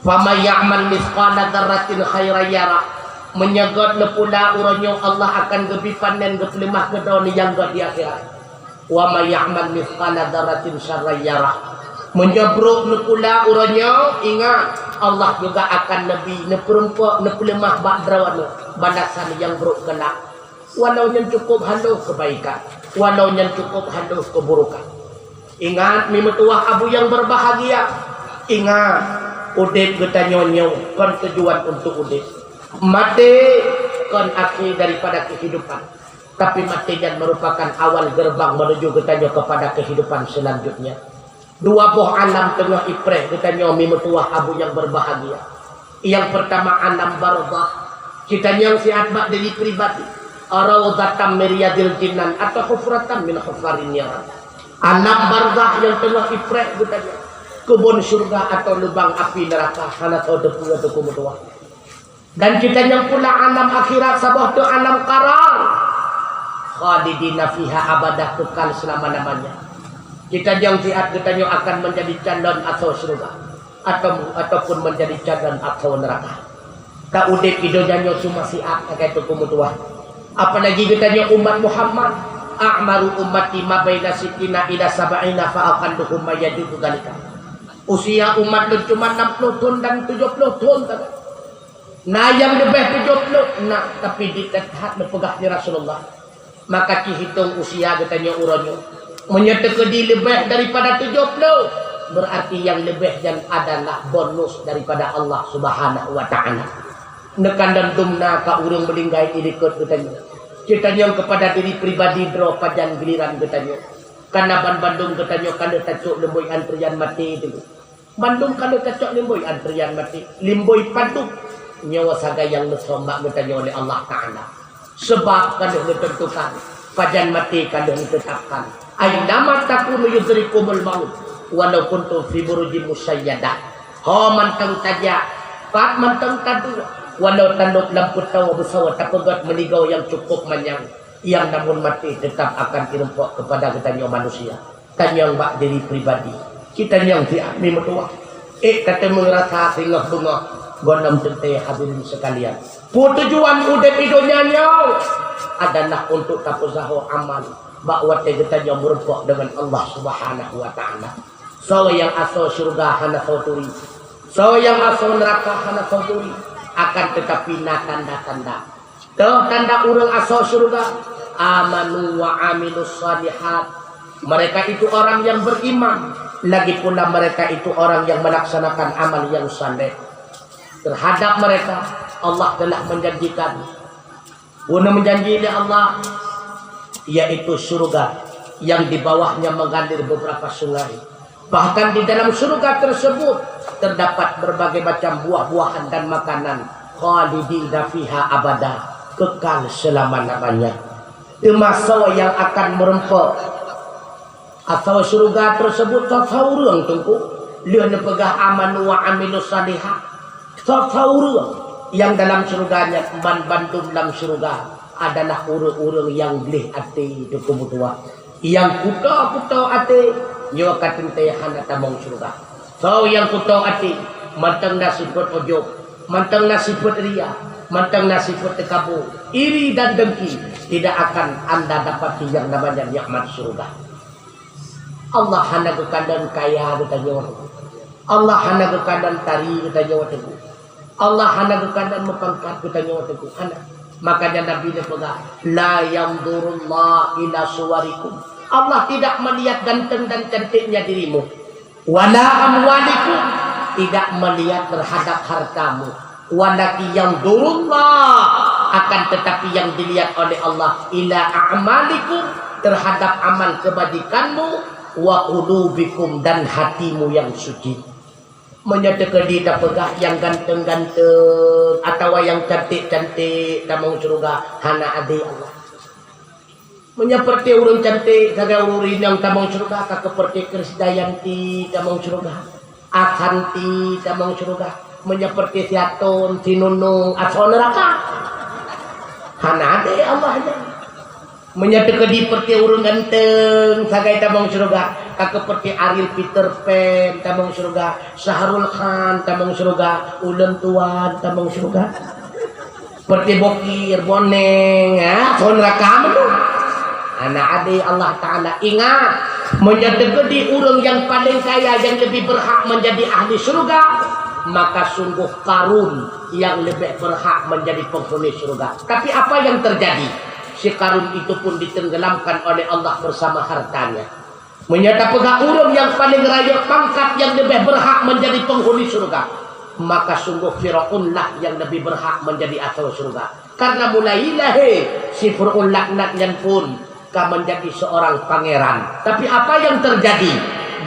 Faman ya'mal mitsqala dzarratin khairan yarah. Meunyoe göt neupula uroe nyoe, Allah akan geubri panen geupeuleumah keu droe nyang göt di akhirat. Wa may ya'mal mitsqala dzarratin syarran yarah. Meunyoe brok neupula uroe nyoe, ingat, Allah juga akan neubri, neupeurumpok, neupeuleumah bak droeneuh balasan nyang brok keunak. Walau nyan cukup haloh keubaikan, walau nyan cukup haloh keuburokan. Ingat, mi meutuwah abu nyang beubahgia. Ingat, udeb geutanyoe nyoe kon tujuan untuk udeb. Maté kon akhé daripada keuhidupan. Tapi maté nyan merupakan awal gerbang menuju geutanyoe kepada kehidupan selanjutnya. Dua boh alam teungoh ipreh geutanyoe, mi meutuwah abu nyang beubahgia. Nyang peurtama alam barzakh. Geutanyoe siat bak diri pribadi. Raudhatan min riyadil jinan atawa hufratan min hufarin nar. Alam barzakh nyang teungoh ipreh geutanyoe. Keubon syeuruga atawa lubang api neuraka, hana teupeue teungku meutuwah. Dan geutanyoe pula alam akhirat saboh teuk alam qarar. Khalidina fiha abada, kekal selama-lamanya. Geutanyoe siat geutanyoe akan menjadi calon asoe syeuruga atau, ataupun menjadi calon asoe neuraka. Ka udeb di donya nyoe cuma siat sagai teungku meutuwah. Apalagi geutanyoe umat Muhammad, a'maru ummati ma baina sittina ila sab'ina fa aqalluhum ma yajuzu dzalika. Usia umat lôn cuma enam puluh thon dan tujoh puluh thon sagai. Na nyang leubeh tujoh puluh, na, tapi di that neupeugah lé Rasulullah. Maka cihitong usia geutanyoe uroe nyoe. Meunyoe teukeudi leubeh daripada tujoh puluh, berarti nyang leubeh nyan adalah bonus daripada Allah Subhanahu wa Ta'ala. Neukalon dum na ka ureuëng meuninggai di likot geutanyoe. Geutanyoe kepada diri pribadi droe pajan giliran geutanyoe. Karena banmandum geutanyoe ka lheueh tacok lumboi antrian maté teungku. Bandum ka lheueh tacok lumboi antrian maté, lumboi padub nyoe sagai nyang neusom bak geutanyoe lé Allah Ta'ala. Sabab ka lheueh neuteuntukan pajan maté, ka lheueh neuteutapkan. Aina ma takunu yudrikumul maut walau kuntum fi burujin musyayyadah. Ho mantong tajak, pat mantong taduek, walau tanop lam peutoe beusoe tapeugöt meuligoe nyang cukup manyang, nyang namun maté teutap akan jirumpok keupada geutanyoe manusia. Tanyong bak diri pribadi. Geutanyoe siat mi meutuwah. Ék ka teumeung rasa singoh beungoh gohlom teuntée hadirin sekalian. Peue tujuan udeb di donya nyoe? Adalah untuk tapeusaho amal bak watée geutanyoe meurumpok deungon Allah Subhanahu wa Ta'ala. Soe nyang asoe syeuruga hana soe turi. Soe nyang asoe neuraka hana soe turi. Akan teutapi na tanda-tanda. Toh tanda ureuëng asoe syeuruga, amanu wa amilus shalihat. Mereka itu orang yang beriman, lagi pula mereka itu orang yang melaksanakan amal yang saleh. Terhadap mereka, Allah telah menjanjikan, guna menjanji lé Allah, yaitu syeuruga yang di bawahnya mengalir beberapa sungai. Bahkan di dalam syeuruga tersebut terdapat berbagai macam buah-buahan dan makanan, khalidina fiha abada, kekal selama-lamanya. Teuma soe nyang akan meurumpok asoe syeuruga tersebut? Soe-soe ureuëng teungku, lheueh neupeugah amanu wa amilus shalihat. Soe-soe ureuëng nyang dalam syeuruga nyan, banmandum lam syeuruga adalah ureuëng-ureuëng nyang gleh até teungku meutuwah. Nyang kuto-kuto até, nyoe ka teuntée hana tamong syeuruga. Soe nyang kuto até, mantong na sifeuet ujub, mantong na sifeuet ria, mantong na sifeuet teukabô, iri dan dengki, tidak akan anda dapati yang namanya nikmat syeuruga. Allah hana geukalon kaya geutanyoe. Allah hana geukalon tari geutanyoe teungku. Allah hana geukalon meupangkat geutanyoe teungku. Hana. Makanya Nabi neupeugah, "La yanzurullah ila suwarikum." Allah tidak melihat ganteng dan cantiknya dirimu. "Wala amwalikum." Tidak melihat terhadap hartamu. "Walakin yanzurullah." Akan tetapi yang dilihat oleh Allah, "Ila a'malikum." Terhadap amal kebajikanmu. "Wa qulubikum." Dan hatimu yang suci. Meunyoe teukeudi tapeugah nyang ganteng-ganteng atawa nyang cantik-cantik tamong syeuruga, hana adé Allah. Meunyoe peureute ureuëng cantik sagai ureuëng inong tamong syeuruga, ka keupeureuté Krisdayanti tamong syeuruga, Asanti tamong syeuruga. Meunyoe peureute si Atôn, si Nunung, asoe neuraka. Hana adé Allah nyan. Meunyoe teukeudi peureute ureuëng ganteng sagai tamong syeuruga, ka keupeureuté Ariel Peter Pan tamong syeuruga, Syahrul Khan tamong syeuruga, ulôn tuan tamong syeuruga. Peureute bokir, boneng, ha, phon rakam tu. Anak adik Allah Ta'ala, ingat, meunyoe teukeudi ureuëng nyang paleng kaya nyang leubeh beurhak meunjadi ahli syeuruga, maka sunggoh Karun nyang leubeh beurhak meunjadi peunghuni syeuruga. Tapi apa yang terjadi? Si Karun itu pun ditenggelamkan oleh Allah bersama hartanya. Meunyoe tapeugah ureuëng nyang paleng rayeuk pangkat nyang leubeh beurhak meunjadi peunghuni syeuruga, maka sunggoh Firaun lah nyang leubeh beurhak meunjadi asoe syeuruga. Karena mulai lahé si Firaun laknat nyan pun ka meunjadi seorang pangeran. Tapi apa yang terjadi?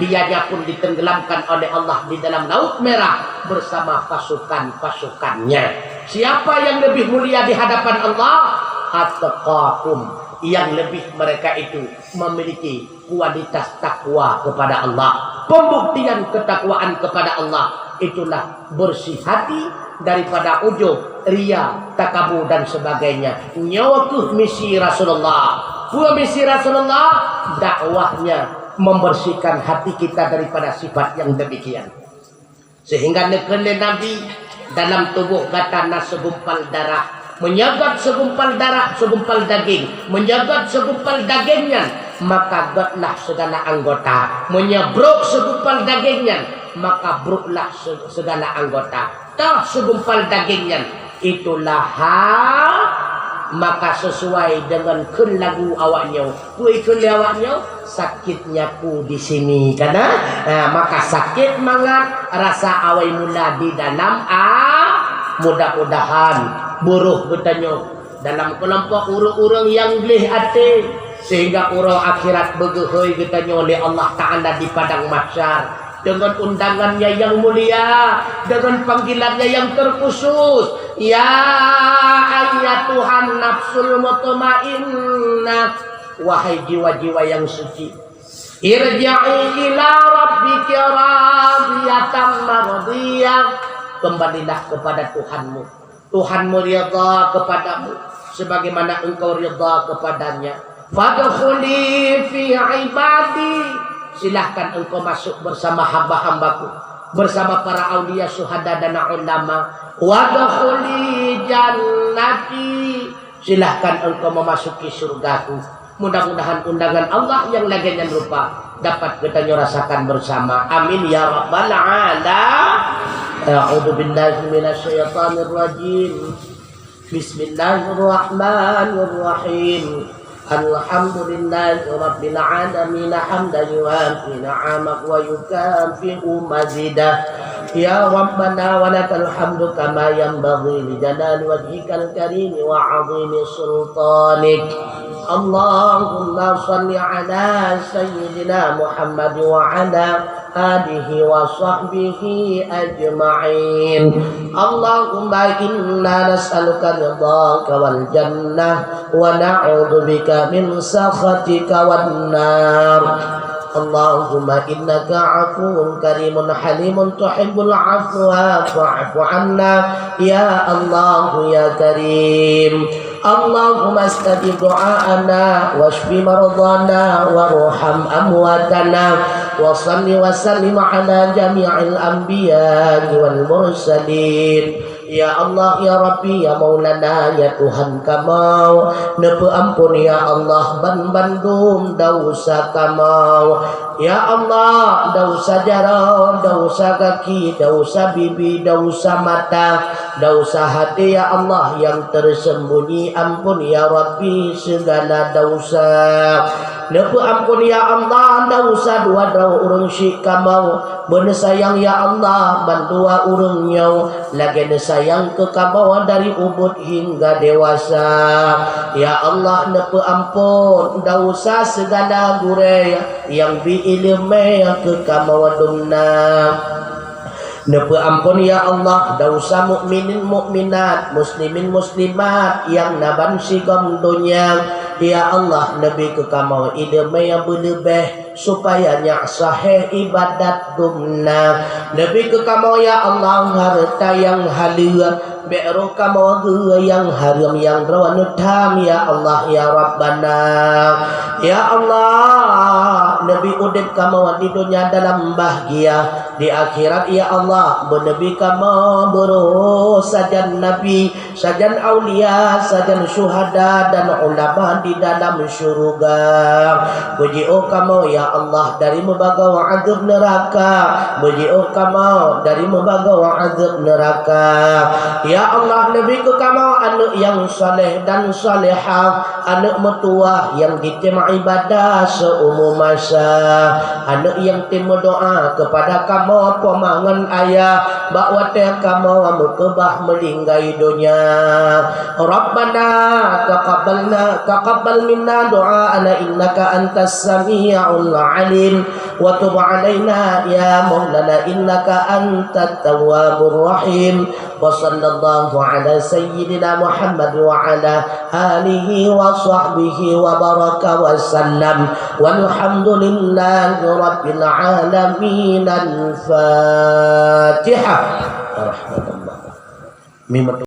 Dianya pun ditenggelamkan oleh Allah di dalam Laut Merah bersama pasukan-pasukannya. Siapa yang lebih mulia di hadapan Allah? Atqakum, yang lebih mereka itu memiliki kualitas takwa kepada Allah. Pembuktian ketakwaan kepada Allah itulah bersih hati daripada ujub, ria, takabur dan sebagainya. Nyoe keuh misi Rasulullah. Peue misi Rasulullah? Dakwahnya membersihkan hati kita daripada sifat yang demikian. Sehingga neukheun lé Nabi, dalam tuboh gata na segumpal darah. Meunyoe göt segumpal darah, segumpal daging. Meunyoe göt segumpal daging nyan, maka götlah segala anggota. Meunyoe brok segumpal daging nyan, maka broklah se-, segala anggota. Toh segumpal daging nyan, itulah ha, maka sesuai dengan kheun lagu awak nyoe. Peue kheun lé awak nyoe? Sakit nyaku di sini, kan, ha? Ha, maka sakit mangat rasa awai mula di dalam, a, mudah-mudahan buroh geutanyoe dalam keulompok ureuëng-ureuëng nyang gleh até, sehingga uroe akhirat beugeuhôi geutanyoe lé Allah Ta'ala di padang mahsyar. Dengan undangan-Nya yang mulia, dengan panggilan-Nya yang terkhusus, "Ya ayyatuhan nafsul mutmainnah, wahai jiwa-jiwa yang suci, irji'i ila rabbiki radiyatan mardiyah, kembalilah kepada Tuhanmu." Tuhanmu ridha kepadamu, sebagaimana engkau ridha kepada-Nya. "Fadkhuli fi ibadi." Silahkan engkau masuk bersama hamba-hambaku, bersama para aulia, syuhada, dan ulama. "Wadkhuli jannati." Silahkan engkau memasuki surgaku. Mudah-mudahan undangan Allah yang lagée nyan rupa dapat geutanyoe rasakan bersama. Amin ya rabbal alamin. A'udzu billahi minasy syaithanir rajim. Bismillahirrahmanirrahim. Alhamdulillahi rabbil alamin, hamdan yuwafi ni'amahu wa yukafi'u mazidah. Ya Rabbana, wa lakal hamdu kama yanbaghi li jalali wajhikal karimi wa 'azimi sultanik. Allahumma shalli ala sayyidina Muhammad wa ala alihi wa sahbihi ajma'in. Allahumma inna nas'aluka ridhaka wal jannah wa na'udzubika min sakhatika wan nar. Allahumma innaka 'afuwun karimun halimun tuhibbul 'afwa fa'fu 'anna ya Allah ya Karim. Allahumma stajib du'aana wasyfi mardhana warham amwatana wa shalli wa sallim ala jami'il anbiya'i wal mursalin. Ya Allah, ya Rabbi, ya Maulana, ya Tuhan kamoe, neupeuampon, ya Allah, ban bandum desya kamoe. Ya Allah, desya jaroe, desya gaki, desya bibi, desya mata, desya até, ya Allah, nyang tersembunyi, ampon, ya Rabbi, segala desya. Neupeuampon, ya Allah, desya dua droe ureuëng syik kamoe. Beuneusayang, ya Allah, bandua ureuëng nyoe lagée neusayang keu kamoe dari ubit hingga dewasa. Ya Allah, neupeuampon desya segala gurée nyang bi iéleumé keu kamoe dumna. Neupeuampon, ya Allah, desya mukminin mukminat, muslimin muslimat nyang na ban sigom donya. Ya Allah, neubi keu kamoe ileumèe nyang beuleubeh, supaya nyak sahèh ibadat geuh na. Neubi keu kamoe, ya Allah, hareuta nyang haleue, bèk roh kamoe geuh nyang hareuem nyang droeneuh tham, ya Allah, ya Rabbana. Ya Allah, neubi udép kamoe di donya dalam bahgia, di akhirat, ya Allah, beuneubi kamoe beurôh sajan nabi, sajan aulia, sajan syuhada dan ulama di dalam syuruga. Beujiôh kamoe, ya Allah, dari meubagoe azeueb neuraka. Beujiôh kamoe dari meubagoe azeueb neuraka. Ya Allah, neubi keu kamoe aneuk nyang saleh dan salehah, aneuk meutuwah nyang jitem ibadah seumu masa, aneuk nyang tem meudoa keupada kamoe poma ngon ayah bak watèe kamoe meukeubah meulinggai donya. Rabbana taqabbal, taqabbal minna du'aana innaka antas sami'ul alim, wa tub alaina ya maulana innaka antat tawwabur rahim. Wa sallallahu ala sayyidina Muhammad wa ala alihi wa sahbihi wa baraka wa sallam. Walhamdulillahi rabbil alamin. Al-Fatihah. Rahmatullah. Mimeutu